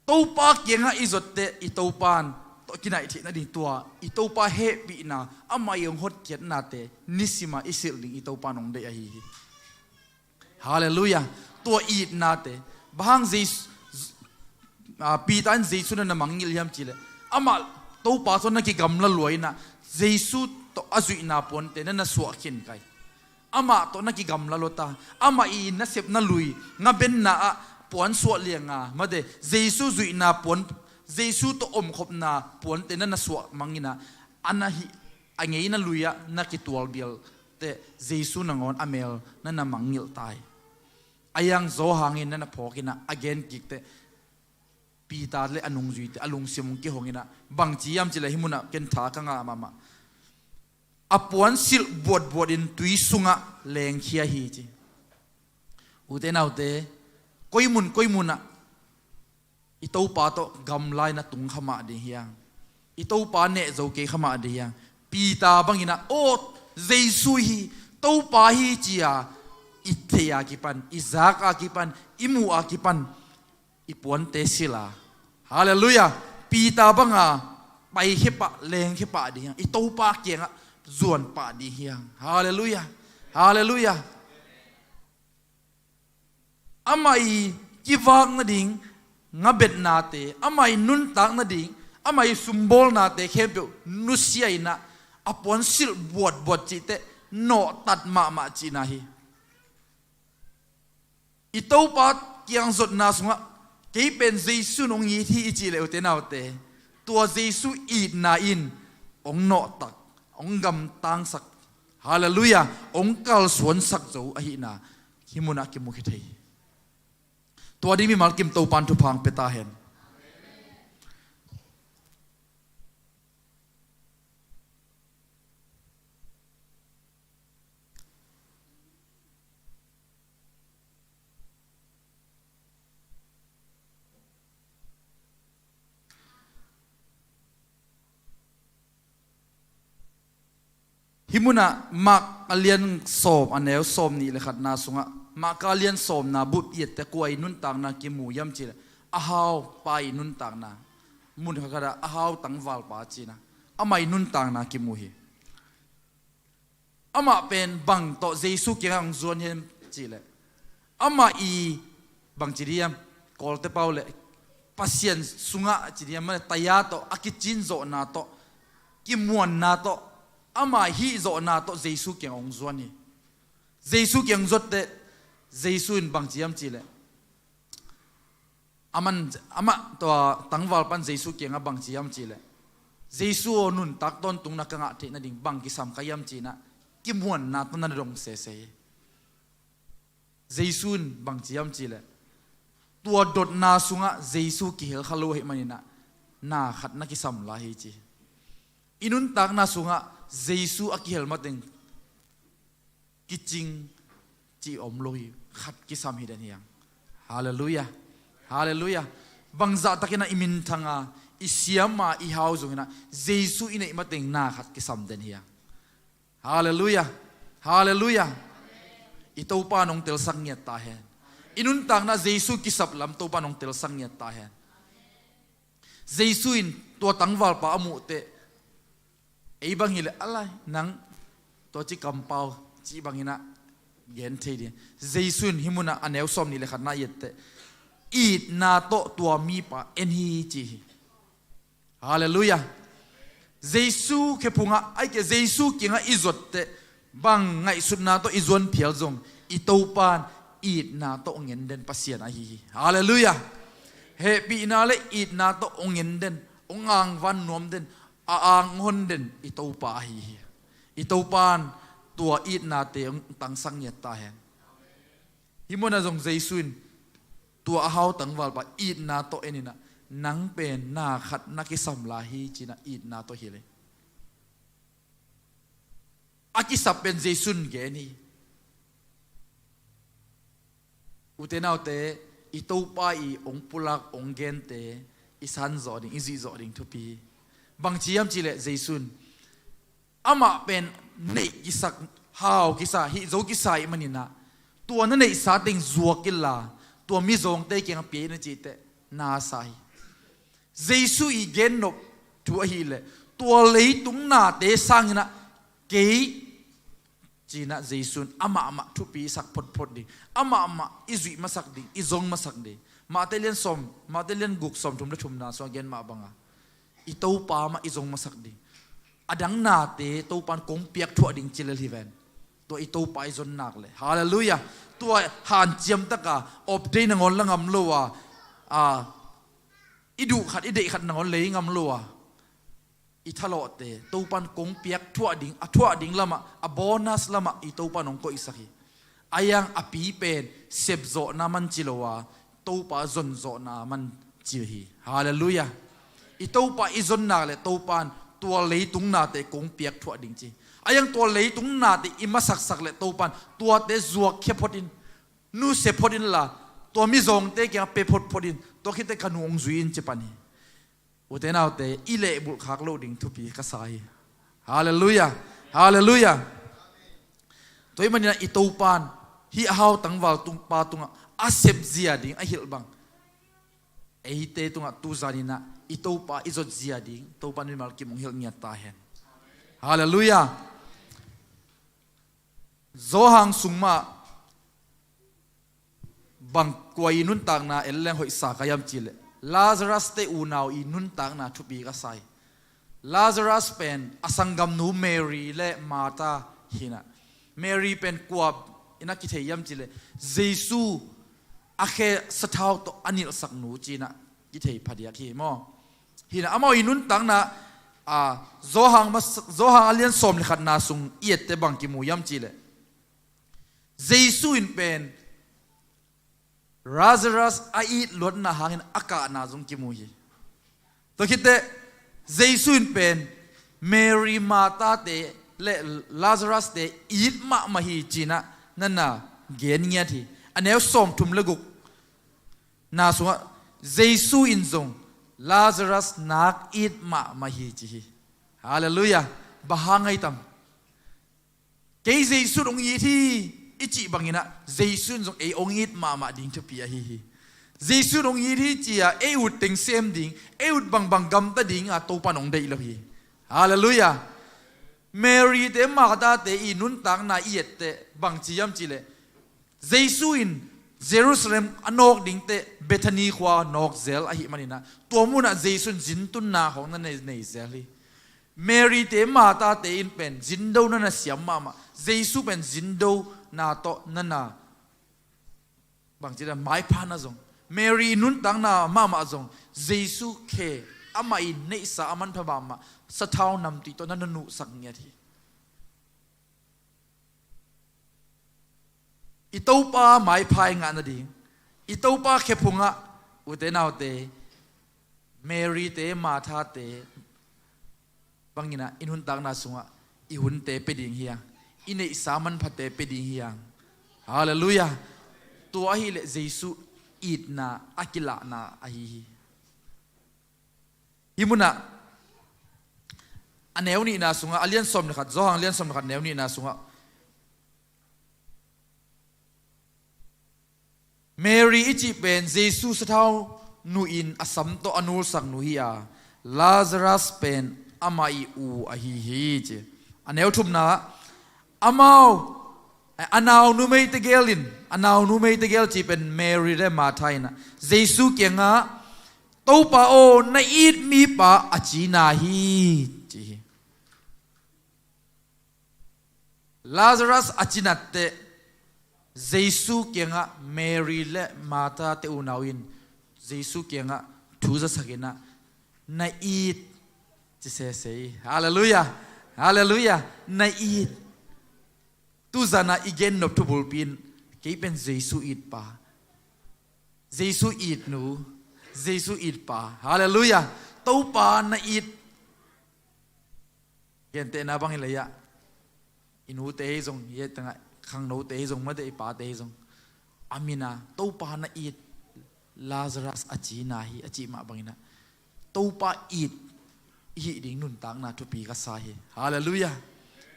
Topa kiangah i zot teh i Topa in tawh kinaih theih nading tua i Topa hehpihna, amah i hong hotkhiatnate nisima i silh ding i Topa in hong deih ahi hi. Halleluiah. Tua itnate bang hang Jesu, ah, Peter in Jesu na na mangngilh hiam cihleh amah Topa tawh na kigamla lua in ah Jesu tawh a zuihna puante na na suah khin kai. Amah tawh na kigamla lua ta. Amah i nasepna lui ngabenna ah puan suah lianga mate Jesu zuihna puan, Jesu tawh omkhopna puante na na suah mang in ah a na hih a ngeina lui-ah na kitualbial teh Jesu nangawn a mel na na mangngilh ta hi. Ahi hang Johan in na na phawk in ah a gen kik teh Peter le a nungzuite a lungsim hong kihong in ah bang ci hiam cihleh hih munah ken tha ka ngah mahmah. A puan silh buatbuatin tui sungah lengkhia hi ci. Ute naute, koi mun koi munah i Topa tawh gamla in a tung kha mah ding hiang. I Topa neh zo kei kha mah ding hiang. Peter bangin ah aw Jesu hi, Topa hi ci-a i theih a kipan, i zak a kipan, i muh a kipan i puante silh a. Halleluiah. Peter banga paikhia pah, lengkhia pah ding hiang. I Topa kiangah zuan pah ding hiang. Halleluiah. Halleluiah. Amah i kivak nading ngabetnate, amah i nuntak nading, amah i sumbawlnate khempeuh nusia in ah a puan silh buatbuat cih teh nawhtat mahmah cihna hi. I Topa kiangzotna sungah kei pen Jesu in hong it hi i cih leh, ute naute, tua Jesu itna in hong nawhtak, hong gamtangsak, halleluiah, hong kalsuansak zo ahihna hih munah kimu khia thei hi. Tua ding mimal kim Topan thupha hong pia ta hen. Hih munah Mark a lian sawm, a neu sawm nih le khatna sungah, Mark a lian sawmna bup i et teh kua i nuntakna kimu hiam cih leh, a hau pa i nuntakna, mun khat khatah a hau tangvalpa cihna, amah i nuntakna kimu hi. Amah pen bang tawh Jesu kiangah hong zuan hiam cih leh, amah i bangci ding hiam, Kawlte pau leh Pasian sungah ci ding hiam, mane taya tawh a kicin zawhna tawh, kimuanna tawh, amah hih zawhna tawh Jesu kiangah hong zuan hi. Jesu kiangah hong zuat teh Jesu in bangci hiam cih leh, aman, amah tua tangvalpa'n Jesu kiangah bangci hiam cih leh, Jesu aw, nuntak tawntungna ka ngah theih nading bang kisam ka hiam ci-inah kimuanna tawh na dong sese hi. Jesu in bangci hiam cih leh, tua dotna sungah Jesu kihel kha lo ahih maninah na khat na kisam lai hi ci hi. I nuntakna sungah Jesu a kihel mateng kicing cih om lo hi, khat kisam hi den hi hang. Halleluiah. Halleluiah. Bangzahtakinah i minthang a, i siam a, i hau zonginah Jesu i neih mateng na khat kisam den hi hang. Halleluiah. Halleluiah. I Topa in hong telsak ngiat ta hen. I nuntakna Jesu kisap lam Topa in hong telsak ngiat ta hen. Jesu in tua tangvalpa a muh teh, ei bang hileh, a lai, nang tua ci kampau, cih banginah gen thei ding. Jesu in hih munah a neu sawm nih le khatna i et teh, itna tawh tua mipa en hi ci hi. Halleluiah. Jesu khephungah, ahih keh Jesu kiangah i zuat teh, bang ngaihsutna tawh i zuan phial zong, i Topa in itna tawh hong en den Pasian ahi hi. Halleluiah. Hehpihna le itna tawh hong en den, hong angvan nuam den, a ang hong hon den i Topa ahi hi. I Topa in tua itnate hong tangsak ngiat ta hen. Hih munah zong Jesu in tua a hau tangvalpa itna tawh eninah, nang pen na khat na kisam lai hi ci-inah itna tawh hilh hi. A kisap pen Jesu in gen hi. Ute naute, i Topa i hong pulak hong gente i sanzawh ding, i zuihzawh ding thupi hi. Bangci hiam cih leh Jesu in amah pen neih kisak, hau kisa, hih zo kisa ahih maninah, tua na neihsa teng zuak inla, tua mizawngte kiangah pia in a cih teh na sa hi. Jesu i gennop thu ahileh, tua leitung nate sanginah kei, ci-inah Jesu in amah amah thupisak photphot ding, amah amah i zuih masak ding, i zong masak ding. Mate lian sawm, Mate lian guk sawm thum le thumna sungah gen mah banga, i Topa mah i zong masak ding. A dang nate Topa in kong piak thuah ding ci lel hi ven. Tua i Topa i zon nak le, halleluiah, tua hanciam taka, op dei nangawn la ngam lo a, a, i duh khat, i deih khat nangawn lei ngam lo a, i thalawhte Topa in kong piak thuah ding, a thuah ding lamah, a bonus lamah i Topa in hong koihsak hi. A hiang a pi pen sepzawhna man ci lo a, Topa zonzawhna man ci hi. Halleluiah. I Topa i zon nak le Topa in tua leitung nate kong piak thuah ding ci. A hiang tua leitung nate i masaksak le Topa in tuate zuakkhia phot in, nusia phot inla, tua mizawngte kiangah pia photphot in, tua khitteh ka nu hong zui in ci pan hi. Ute naute, i lehbulh khak loh ding thupi ka sa hi. Halleluiah. Halleluiah. Tua ahih maninah i Topa in hih a hau tangval tung, pa tungah a sepzia ding a hilh bang, eite tungah tuzaninah i Topa i zotzia ding Topa in mimal kim hong hilh ngiat ta hen. Halleluiah. Johan sung mah bang, kua i nuntakna en leng hoihsa ka hiam cih leh, Lazarus-te unau i nuntakna thupi ka sa hi. Lazarus pen a sanggamnu Mary le Martha hi-inah, Mary pen kua in a kithei hiam cih leh, Jesu a khe sathau tawh a nilhsak nu ci-in ah i thei phadiak hi maw? Hi-in ah amau i nuntakna, a, Johan mas-, Johan a lian sawm le khatna sung i etteh bang kimu hiam cih leh, Jesu in pen Lazarus a it luatna hangin a kahna zong kimu hi. Tua khitteh Jesu in pen Mary, Martha-te le Lazarus-te it mahmah hi ci-in ah na na gen ngiat hi. A neu sawmthum le gukna sungah Jesu in zong Lazarus nak it mahmah hi ci hi. Halleluiah. Bang hang hiam? Kei Jesu in hong it hi i cih bangin ah Jesu in zong ei hong it mahmah ding thupi ahi hi. Jesu in hong it hi ci-a ei ut teng sem ding, ei ut bangbang gamta ding a Topa in hong deih lo hi. Halleluiah. Mary-te, Martha-te i nuntakna i etteh bang ci hiam cih leh, Jesu in Jerusalem a nawk dingteh Bethany khua nawk zel ahih manin ah tua munah Jesu in zintunna hong na nei, nei zel hi. Mary-te, Martha-te in pen zindo na na siam mahmah. Jesu pen zindona tawh na na, bangci dan, maipha na zong, Mary i nuntakna mahmah zong Jesu khe, amah i neihsa a manpha mahmah sathau namtui tawh na na nuhsak ngiat hi. I Topa maipha i ngah nading, i Topa khephungah, ute naute, Mary-te, Martha-te bangin ah i nuntakna sungah i hunte pia ding hi hang, i neihsa manphate pia ding hi hang. Halleluiah. Tua ahih leh Jesu itna a kilahna ahi hi. Hih munah a neu nihna sungah, a lian sawm le khat, Johan lian sawm le khat neu nihna sungah, Mary i cih pen Jesu sathau nuhin a sam tawh a nulsak nu hi a, Lazarus pen amah i u ahi hi ci. A neu thumna ah, amau, a nau numei tegel in, a nau numei tegel cih pen Mary le Martha in ah Jesu kiangah, Topa aw, na it mipa a cina hi, ci hi. Lazarus a cinatteh Jesu kiangah Mary le Martha-te unau in Jesu kiangah thu zasakin ah, na it, ci sese hi. Halleluiah. Halleluiah. Na it. Tuzan ah i gennop thubulpi in, kei pen Jesu itpa, Jesu itnu, Jesu itpa. Halleluiah. Topa na it. Gentehna bangin lei-ah, i nute hi zong, i et tengah, khangnote hi zong, mate i pate hi zong, a min ah Topa na it, Lazarus a cina hi a cih mah bangin ah, Topa it i hih ding nuntakna thupi ka sa hi. Halleluiah.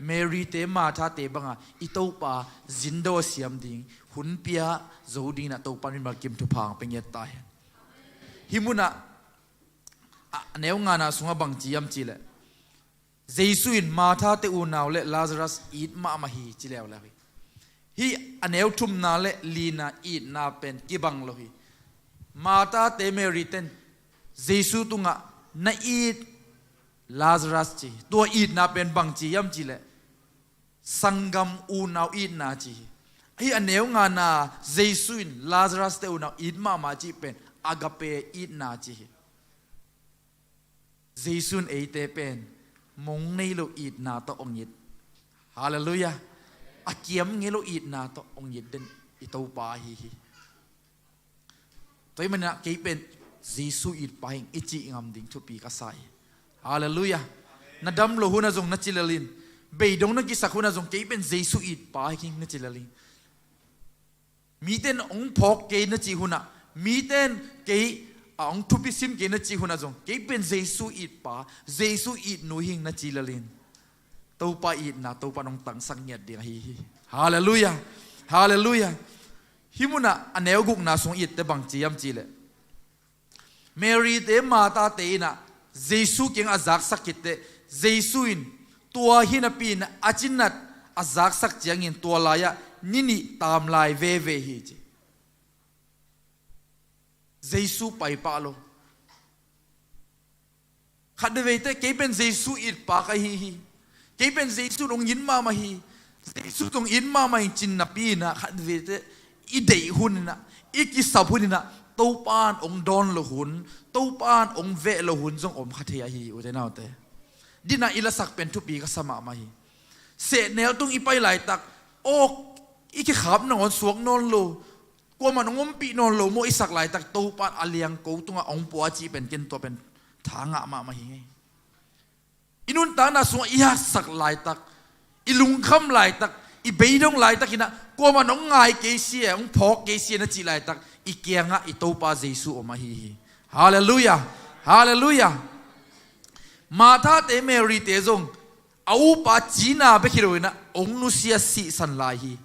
Mary-te, Martha-te banga i Topa zindo a siam ding, hun pia zo dingin ah Topa in mimal kim thupha hong pia ngiat ta hi. Hih munah a neu ngana sungah bang ci hiam cih leh, Jesu in Martha-te unau le Lazarus it mahmah hi ci leuleu hi. Hih a neu thumna le lina itna pen kibang lo hi. Martha-te, Mary-ten Jesu tungah na it Lazarus ci hi. Tua itna pen bang ci hiam cih leh, sanggam unau itna ci hi. Hih a neu ngana Jesu in Lazarus-te unau it mahmah cih pen agape itna ci hi. Jesu in eite pen mong nei lo itna tawh hong it. Halleluiah. A kiam ngei lo itna tawh hong it den i Topa ahi hi. Tua ahih manin ah kei pen Jesu itpa hi ing i cih ngam ding thupi ka sa hi. Halleluiah. Na dam loh hunah zong na ci lel in, beidong na kisak hunah zong kei pen Jesu itpa hi ing na ci lel in. Mite in hong phawk kei na cih hunah, mite in kei, a, hong thupi sim kei na cih hunah zong, kei pen Jesu itpa, Jesu itnu hi ing na ci lel in, Topa itna Topa in hong tangsak ngiat ding ahi hi. Halleluiah. Halleluiah. Hih munah a neu gukna sung i etteh bang ci hiam cih leh, Mary-te, Martha-te in ah Jesu kiangah a zaksak khitteh, Jesu in tua hi napi-in a cinat a zaksak ciangin tua lai-ah ni nih tam lai veve hi ci. Jesu paipah lo. Khat veivei teh kei pen Jesu itpa ka hi hi, kei pen Jesu in hong it mahmah hi, Jesu in hong it mahmah hi cih napi-in ah khat veivei teh i deih huninah, i kisap huninah, Topa in hong dawn lo hun, Topa in hong veh lo hun zong om kha thei ahi hi, ute naute. Dinah i lasak pen thupi ka sa mahmah hi. Sehnel tung i pai laitak, aw, i kikhap nangawn suak nawn lo, kuaman hong ompih nawn lo maw i sak laitak, Topa in a liangko tungah hong pua cih pen ken tua pen tha ngah mahmah hi ngei. I nuntakna sungah i haksak laitak, i lungkham laitak, i beidong laitakinah kuaman hong ngai kei sia, hong phawk kei sia na cih laitak, i kiangah i Topa Jesu om ahi hi. Halleluiah. Halleluiah. Martha-te, Mary-te zong a upa cina bek hi loinah hong nusia sihsan lai hi.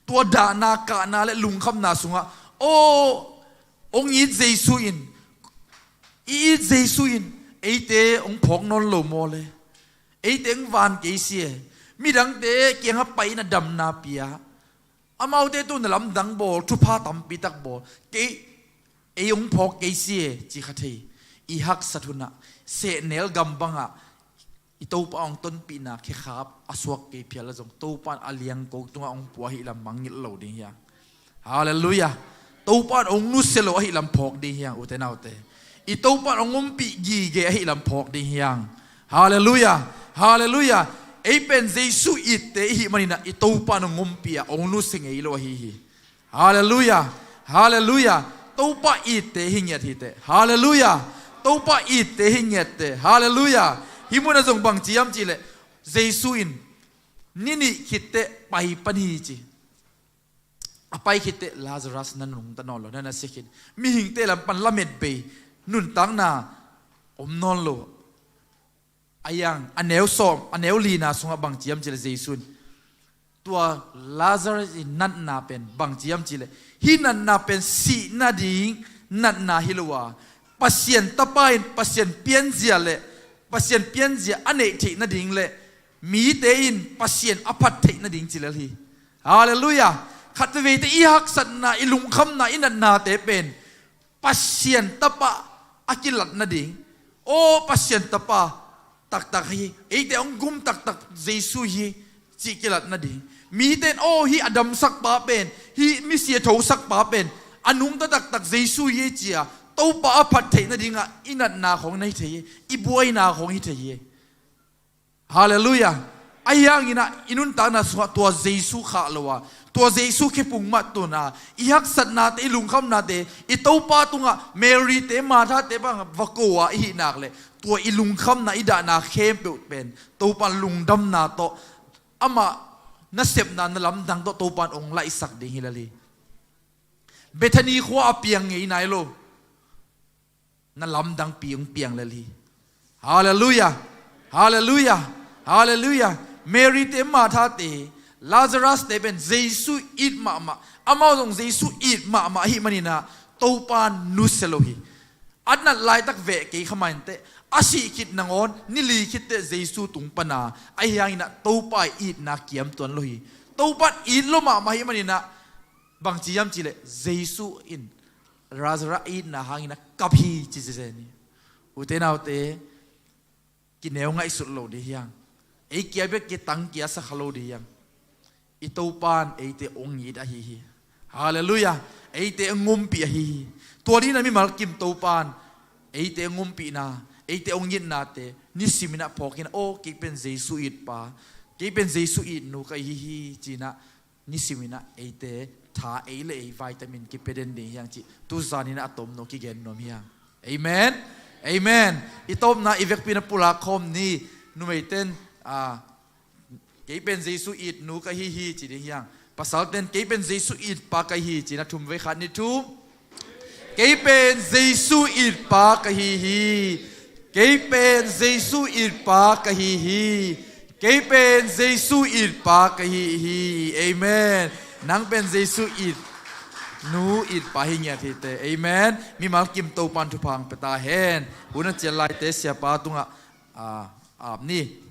Tua dahna kahna le lungkhamna sungah, aw, hong it Jesu in, i it Jesu in eite hong phawk nawn lo maw le? Eite hong van kei sia, midangte kiangah pai in a damna pia, amaute tu na lamdang bawl, thupha tampitak bawl, kei, ei hong phawk kei sia, ci kha thei. I haksat hunah, sehnel gam bangah i Topa hong tonpihna khekhap a suak kei phial a zong, Topa in a liangko tungah hong pua ahi lam mangngilh lo ding hiang. Halleluiah. Topa in hong nusia lo ahi lam phawk ding hiang, ute naute. I Topa in hong ompih gige ahi lam phawk ding hiang. Halleluiah. Halleluiah. Ei pen Jesu itte ihi maninah i Topa in hong ompih a, hong nusia ngei lo ahi hi. Halleluiah. Halleluiah. Topa itte hi ngiat hiteh. Halleluiah. Topa itte hi ngiatte. Halleluiah. Hih munah zong bang ciam cihleh, Jesu in ni nih khitteh pai pan hi ci. A pai khitteh Lazarus na nungta nawn lo, na na sia khit. Mihingte lam pan lamet bei, nuntakna om nawn lo. A hiang, a neu sawm, a neu lina sungah bang ciam cihleh Jesu in, tua Lazarus i natna pen bang ciam cihleh, hih natna pen sih nading natna hi lo a, Pasian Tapa in Pasian pianzia le Pasian pianzia a neih theih nading le mite in Pasian a phat theih nading ci lel hi. Halleluiah. Khat veveite i haksatna, i lungkhamna, i natnate pen Pasian Tapa a kilat nading. Aw, Pasian Tapa taktak hi, eite hong gum taktak Jesu hi, cih kilat nading. Mite in, aw, hih a damsak pa pen, hih misia thosak pa pen a nungta taktak Jesu hi, cia Topa a phat theih nadingah i natna khawng na hi thei hi, i buaina khawng hi thei hi. Halleluiah. Ahi hanginah i nuntakna sungah tua Jesu khah lo a, tua Jesu khepung mah tun a, i haksatnate, i lungkhamnate i Topa tungah Mary-te, Martha-te bang va ko a i hih nak leh, tua i lungkhamna, i dahna khempeuh pen Topa in lungdamna tawh, amah nasepna na lamdang tawh Topa in hong laihsak ding hi lel hi. Bethany khua a piang ngei nai lo, na lamdangpi hong piang lel hi. Halleluiah. Halleluiah. Halleluiah. Mary-te, Martha-te, Lazarus-te pen Jesu it mahmah, amau zong Jesu it mahmah ahi maninah Topa nusia lo hi. A nat laitak veh kei kha mah inteh, a sih khit nangawn ni li khitteh Jesu tung pana, ahi hanginah Topa itna kiam tuan lo hi. Topa it lo mahmah ahi maninah bang ci hiam cihleh, Jesu in Lazarus itna hangin a kap hi ci zenzen hi. Ute naute, kineu ngaihsut lo ding hiang. Ei kia bek kitang kia sa kha lo ding hiang. I Topa in eite hong it ahi hi. Halleluiah. Eite hong ompih ahi hi. Tua dingin a mimal kim Topa in eite hong ompihna, eite hong itnate nisimin a phawkin, aw, kei pen Jesu itpa, kei pen Jesu itnu ka hi hi, ci-in a nisimin a eite tha ei le ei vitamin kipia den ding hiang cih tuzanin a tomno kigen nuam hiang. Amen. Amen. I tawpna i vekpi-in a pulak khawm ni. Numeiten, ah, kei pen Jesu itnu ka hi hi ci ding hiang. Pasalten kei pen Jesu itpa ka hi hi ci-in a thum vei, khat, nih, thum. Kei pen Jesu itpa ka hi hi. Kei pen Jesu itpa ka hi hi. Kei pen Jesu itpa ka hi hi. Amen. Nang pen Jesu itnu itpa hi ngiat hi teh. Amen. Mimal kim Topan thupha hong pia ta hen. Hun a cial laite siapa tungah, ah, ap ni.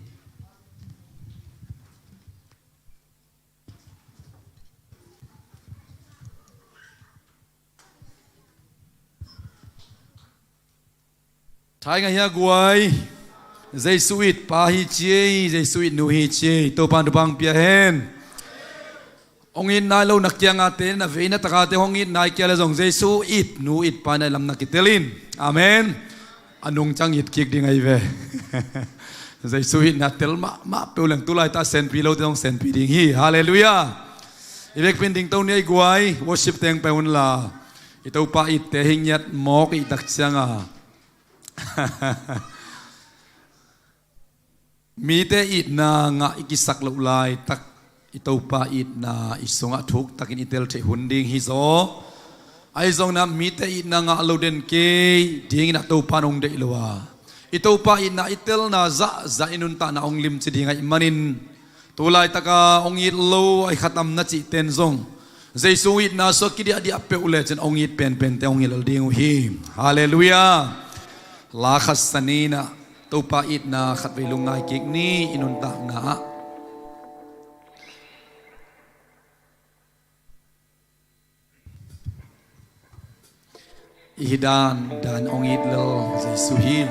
Thai nga hia guai. Jesu itpa hi ci ei, Jesu itnu hi ci ei. Topan thupha hong pia hen. Hong it nai lo na kiangah te, na vei na takah te hong it nai kei a leh zong Jesu it nu it pa na hi lam na kitel in. Amen. A nung ciang it kik ding ahi ve. Jesu itna tel mahmah peuh leng tu laitak senpi lote zong senpi ding hi. Halleluiah. I vekpi in dingto ni ei guai, worship teng pia un la. I Topa itte hi ngiat mawk i tak ciangah mite itna ngah i kisak loh laitak i Topa itna i sungah thuktakin i tel theih hun ding hi zaw. Ahi zongin ah mite itna ngah lo den kei dingin ah Topa in hong deih lo a, i Topa itna i telna zahzah i nuntakna hong limci ding ahih manin, tu laitaka hong it lo a i khatam na cihten zong Jesu itna sua kidiahdiah peuh lecin hong it penpente hong hilh ding uh hi. Halleluiah. La khat saninah Topa itna khatvei lungngai kik ni i nuntakna ah. I hi dan dan hong it lel Jesu hi.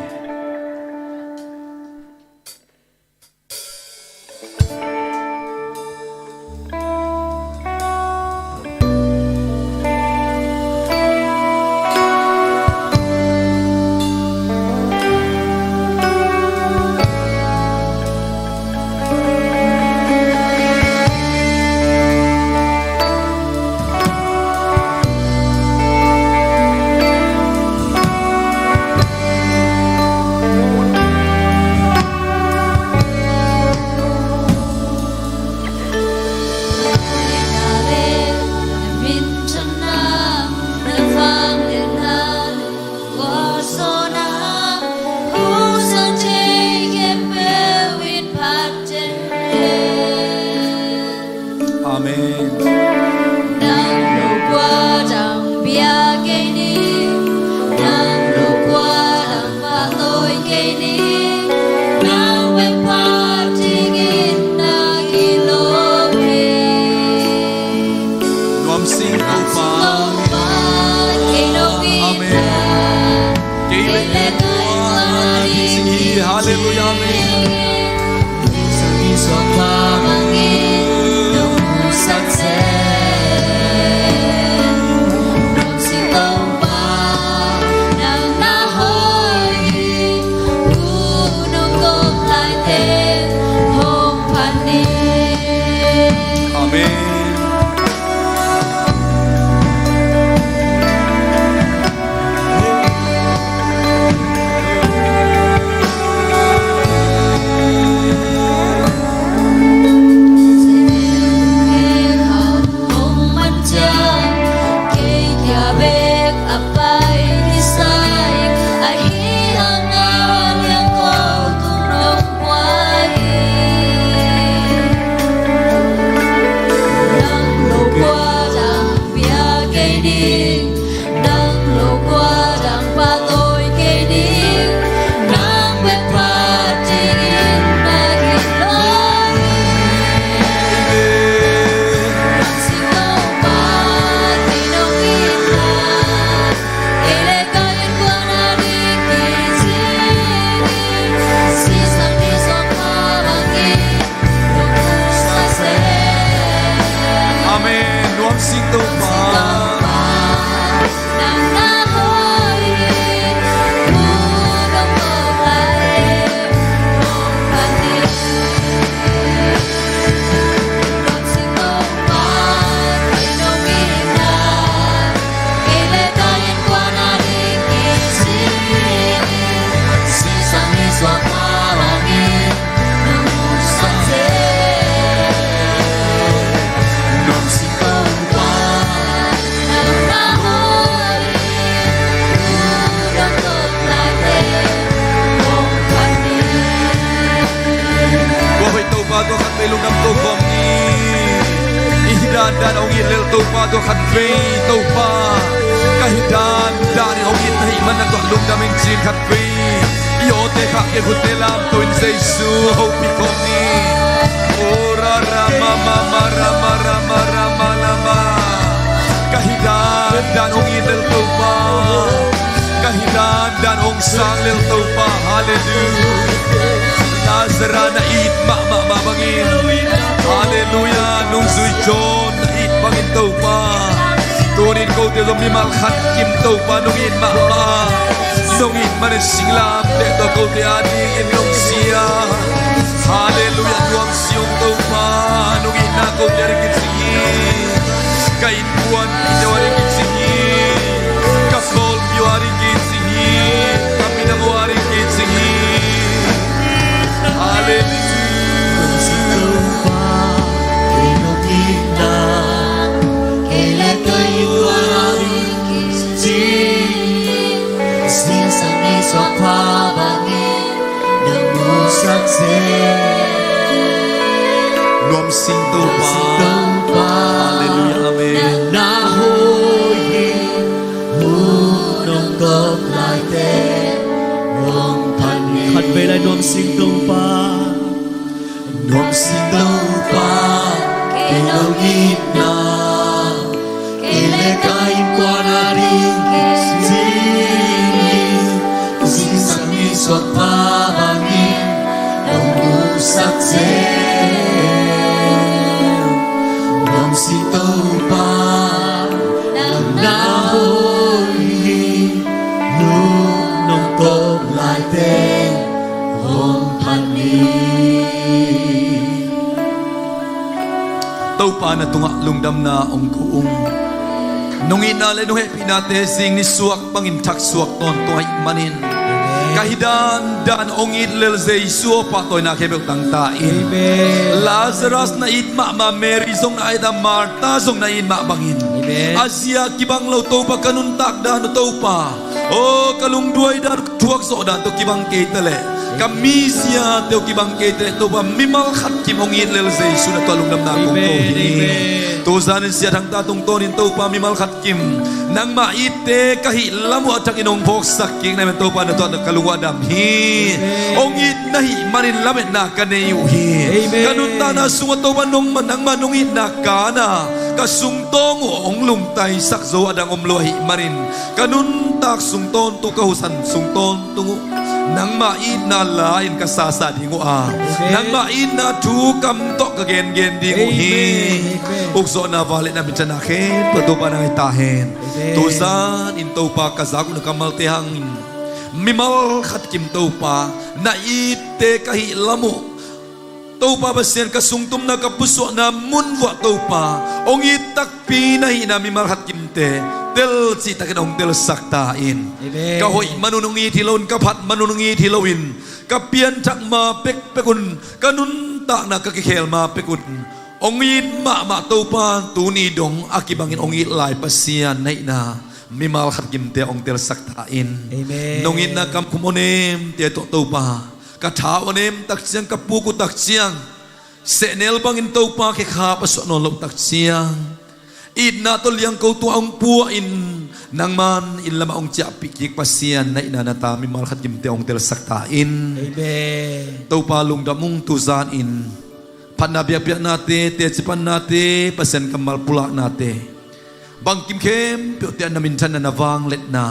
Amen. Nuam sing Topa. Amen. Kei le kei tua na ding hi. Halleluiah. Amen. Amen. Amen. Nuam sing Topa. Tua hoih Topa, tua khat vei lungdam ko khawm ni. I hi dandan hong it lel Topa, tua khat vei Topa. Ka hi dandan in hong it na hih man na tua lungdam in cin khat vei. I awte khah kei, khutte lamto in Jesu hopih khawm ni. O ra ra ma ma ma ra ma ra ma ra ma la ma. Ka hi dandan hong it lel Topa. Ka hi dandan hong sang lel Topa. Halleluiah. Lazarus na it mahmah mah bangin. Halleluiah. Nungzui John na Topa, tunin kote zong mimal khat kim Topa nong it mahmah. Nong it manin singlamteh tawh kote adingin nong siam. Halleluiah, nuamsi ung Topa, nong itna kote ading kici hi. Ka innkuan pite uh ading kici hi. Ka pawlpi uh ading kici hi. Ka minam uh ading kici hi. Halleluiah. Nuamsi ung Topa. Halleluiah, amen. Khatvei lai nuamsi ung Topa. Nuamsi Topa, kei nong itna, kei le ka innkuan ading kici hi. Zingsang nisuak pha bangin nong musak zel. Nuamsi Topa, nang na hoih hi. Nong kop laite hong phat ni. Topa na tungah lungdamna hong ko ung. Nong itna le nong hehpihnate zing nisuak bangin thaksuak tawntung ahih manin, ka hih dandan hong it lel Jesu aw, pahtawina khempeuh tangta in. Amen. Lazarus na it mahmah, Mary zong na it a, Martha zong na it mah bangin, amen, a zia kibang lo Topa ka nuntak dan uh Topa. Aw, ka lungduai dan uh, ka thuakzawh dan tawh kibang kei ta leh, ka miziate uh kibang kei ta leh Topa, mimal khat kim hong it lel Jesu na tungah lungdamna kong ko hi. Amen, amen. Tuzan in Sia Thangta tungtawnin Topa, mimal khat kim nangmah itte ka hih lam uh a thakin hong phawksak kik na hih manin Topa, na tungah ka lung uh a dam hi. Amen. Hong it na hih manin lametna ka nei uh hi. Amen. Ka nuntakna sungah Topa, nangmah, nangmah nong itna kana ka sungtawng uh hong lungtaisak zo a dang om lo ahih manin, ka nuntak sung tawntung, ka husan sung tawntung uh nangmah itna la-in ka sasa ding uh a, amen, nangmah itna thu kam tawh ka gengen ding uh hi. Amen. Amen. Ukzawhna, vangliatna, minthanna khempeuh Topa nang ahi ta hen. Amen. Tuzan in Topa, ka zak uh na kammalte hangin mimal khat kim Topa, na itte ka hih lam uh Topa Pasian, ka sungtumna, ka pusuahna mun vuah Topa, hong it takpi na hihna mimal khat kimte telcih takin hong telsak ta in. Amen. Ka hoih man un hong it hi loin, ka phat man un hong it hi loin, ka pianthak ma pekpek un, ka nuntakna ka kikhel ma pek un hong it mahmah Topa, tuni dong a kibangin hong it lai Pasian na hihna mimal khat kimte hong telsak ta in. Amen. Nong itna kamkhum aw nemte tawh Topa, ka tha uh a nem takciang, ka puk uh takciang, sehnel bangin Topa khekhap a suah nawn loh takciang, itna tawh liangko tungah hong pua in, nangman inn lamah hong ciahpih kik Pasian na hihna na ta mimal khat kimte hong telsak ta in. Amen. Topa lungdam ung, tuzan in phatna biakpiaknate, teci pannate, Pasian kammal pulaknate, bangkim khempeuhte ah na minthanna, na vangliatna,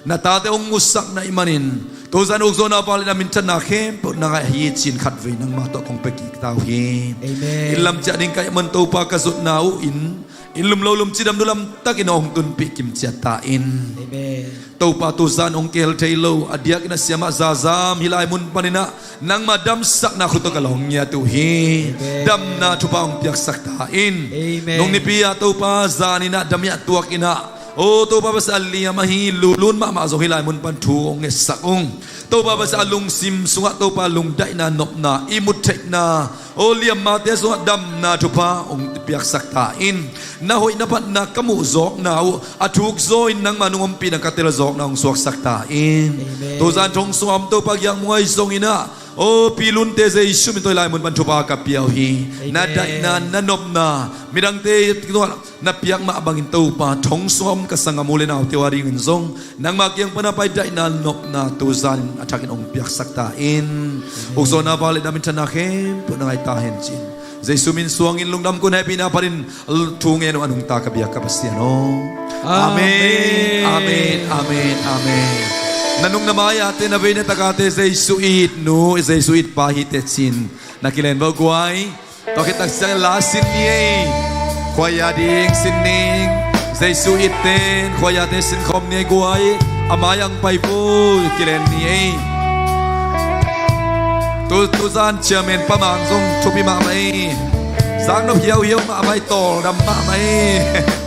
na tate hong musak na hih manin, tuzan ukzawhna, vangliatna, minthanna khempeuh nang ahi ci-in khatvei nangmah tawh kong pia kik ta uh hi. Amen. Inn lam ciah ding ka hih man Topa, ka zutna uh in, inn lum lo lum, cidam dukdam takin hong tunpih kimciat ta in. Amen. Topa, tuzan hong kihel thei lo, a diakin a siamah zazam hih lai mun panin ah nangmah damsakna khut tawh ka lawng ngiat uh hi. Amen. Damna thupha hong piaksak ta in. Amen. Nung nipi ah Topa, zanin ah damiah tuakin ah, aw Topa Pasian, a liam ahi lulun mahmah zong hih lai mun pan thu hong ngetsak ung. Topa Pasian, a lungsim sungah Topa, lungdaihna, nopna, ihmut theihna, aw liammate sungah damna thupha hong piaksak ta in. Na hoih na phatna ka muh zawkna uh a thuk zaw in nangmah nung ompihna ka tel zawkna hong suaksak ta in. Amen. Tuzan thong sungah om Topa Giak Muang ahi zongin ah, aw pi Lunte, Jesu min tawh hih lai mun pan thupha ka pia uh hi. Amen. Na daihna, na nopna, midangte tungah na piak mah bangin Topa, thong sungah om ka sanggam u le naute uh a dingin zong nangmah kiang pan a pai daihna, nopna tuzan a thakin hong piaksak ta in. Amen. Ukzawhna, vangliatna, minthanna khempeuh nang ahi ta hen ci-in Jesu min suangin lungdam, ka hun hehpihna phatin thu ngen uh a nungta ka biak ka Pasian aw. Amen. Amen. Amen. Amen. Amen. Na nung na mai-ate, na vei na takate Jesu it nu, Jesu it pa hi teh ci-in na kilen vo guai. Tua khit tak ciang la sin ni ei. Khuaia ding sin ning. Jesu it ten khuaia te sin khawm ni ei guai. A mai ang pai vui kilen ni ei. Tu, tu zan chairman pa mang zong thupi mahmah ei. Sang nop hiauhiau mahmah ei, tawldam mahmah ei.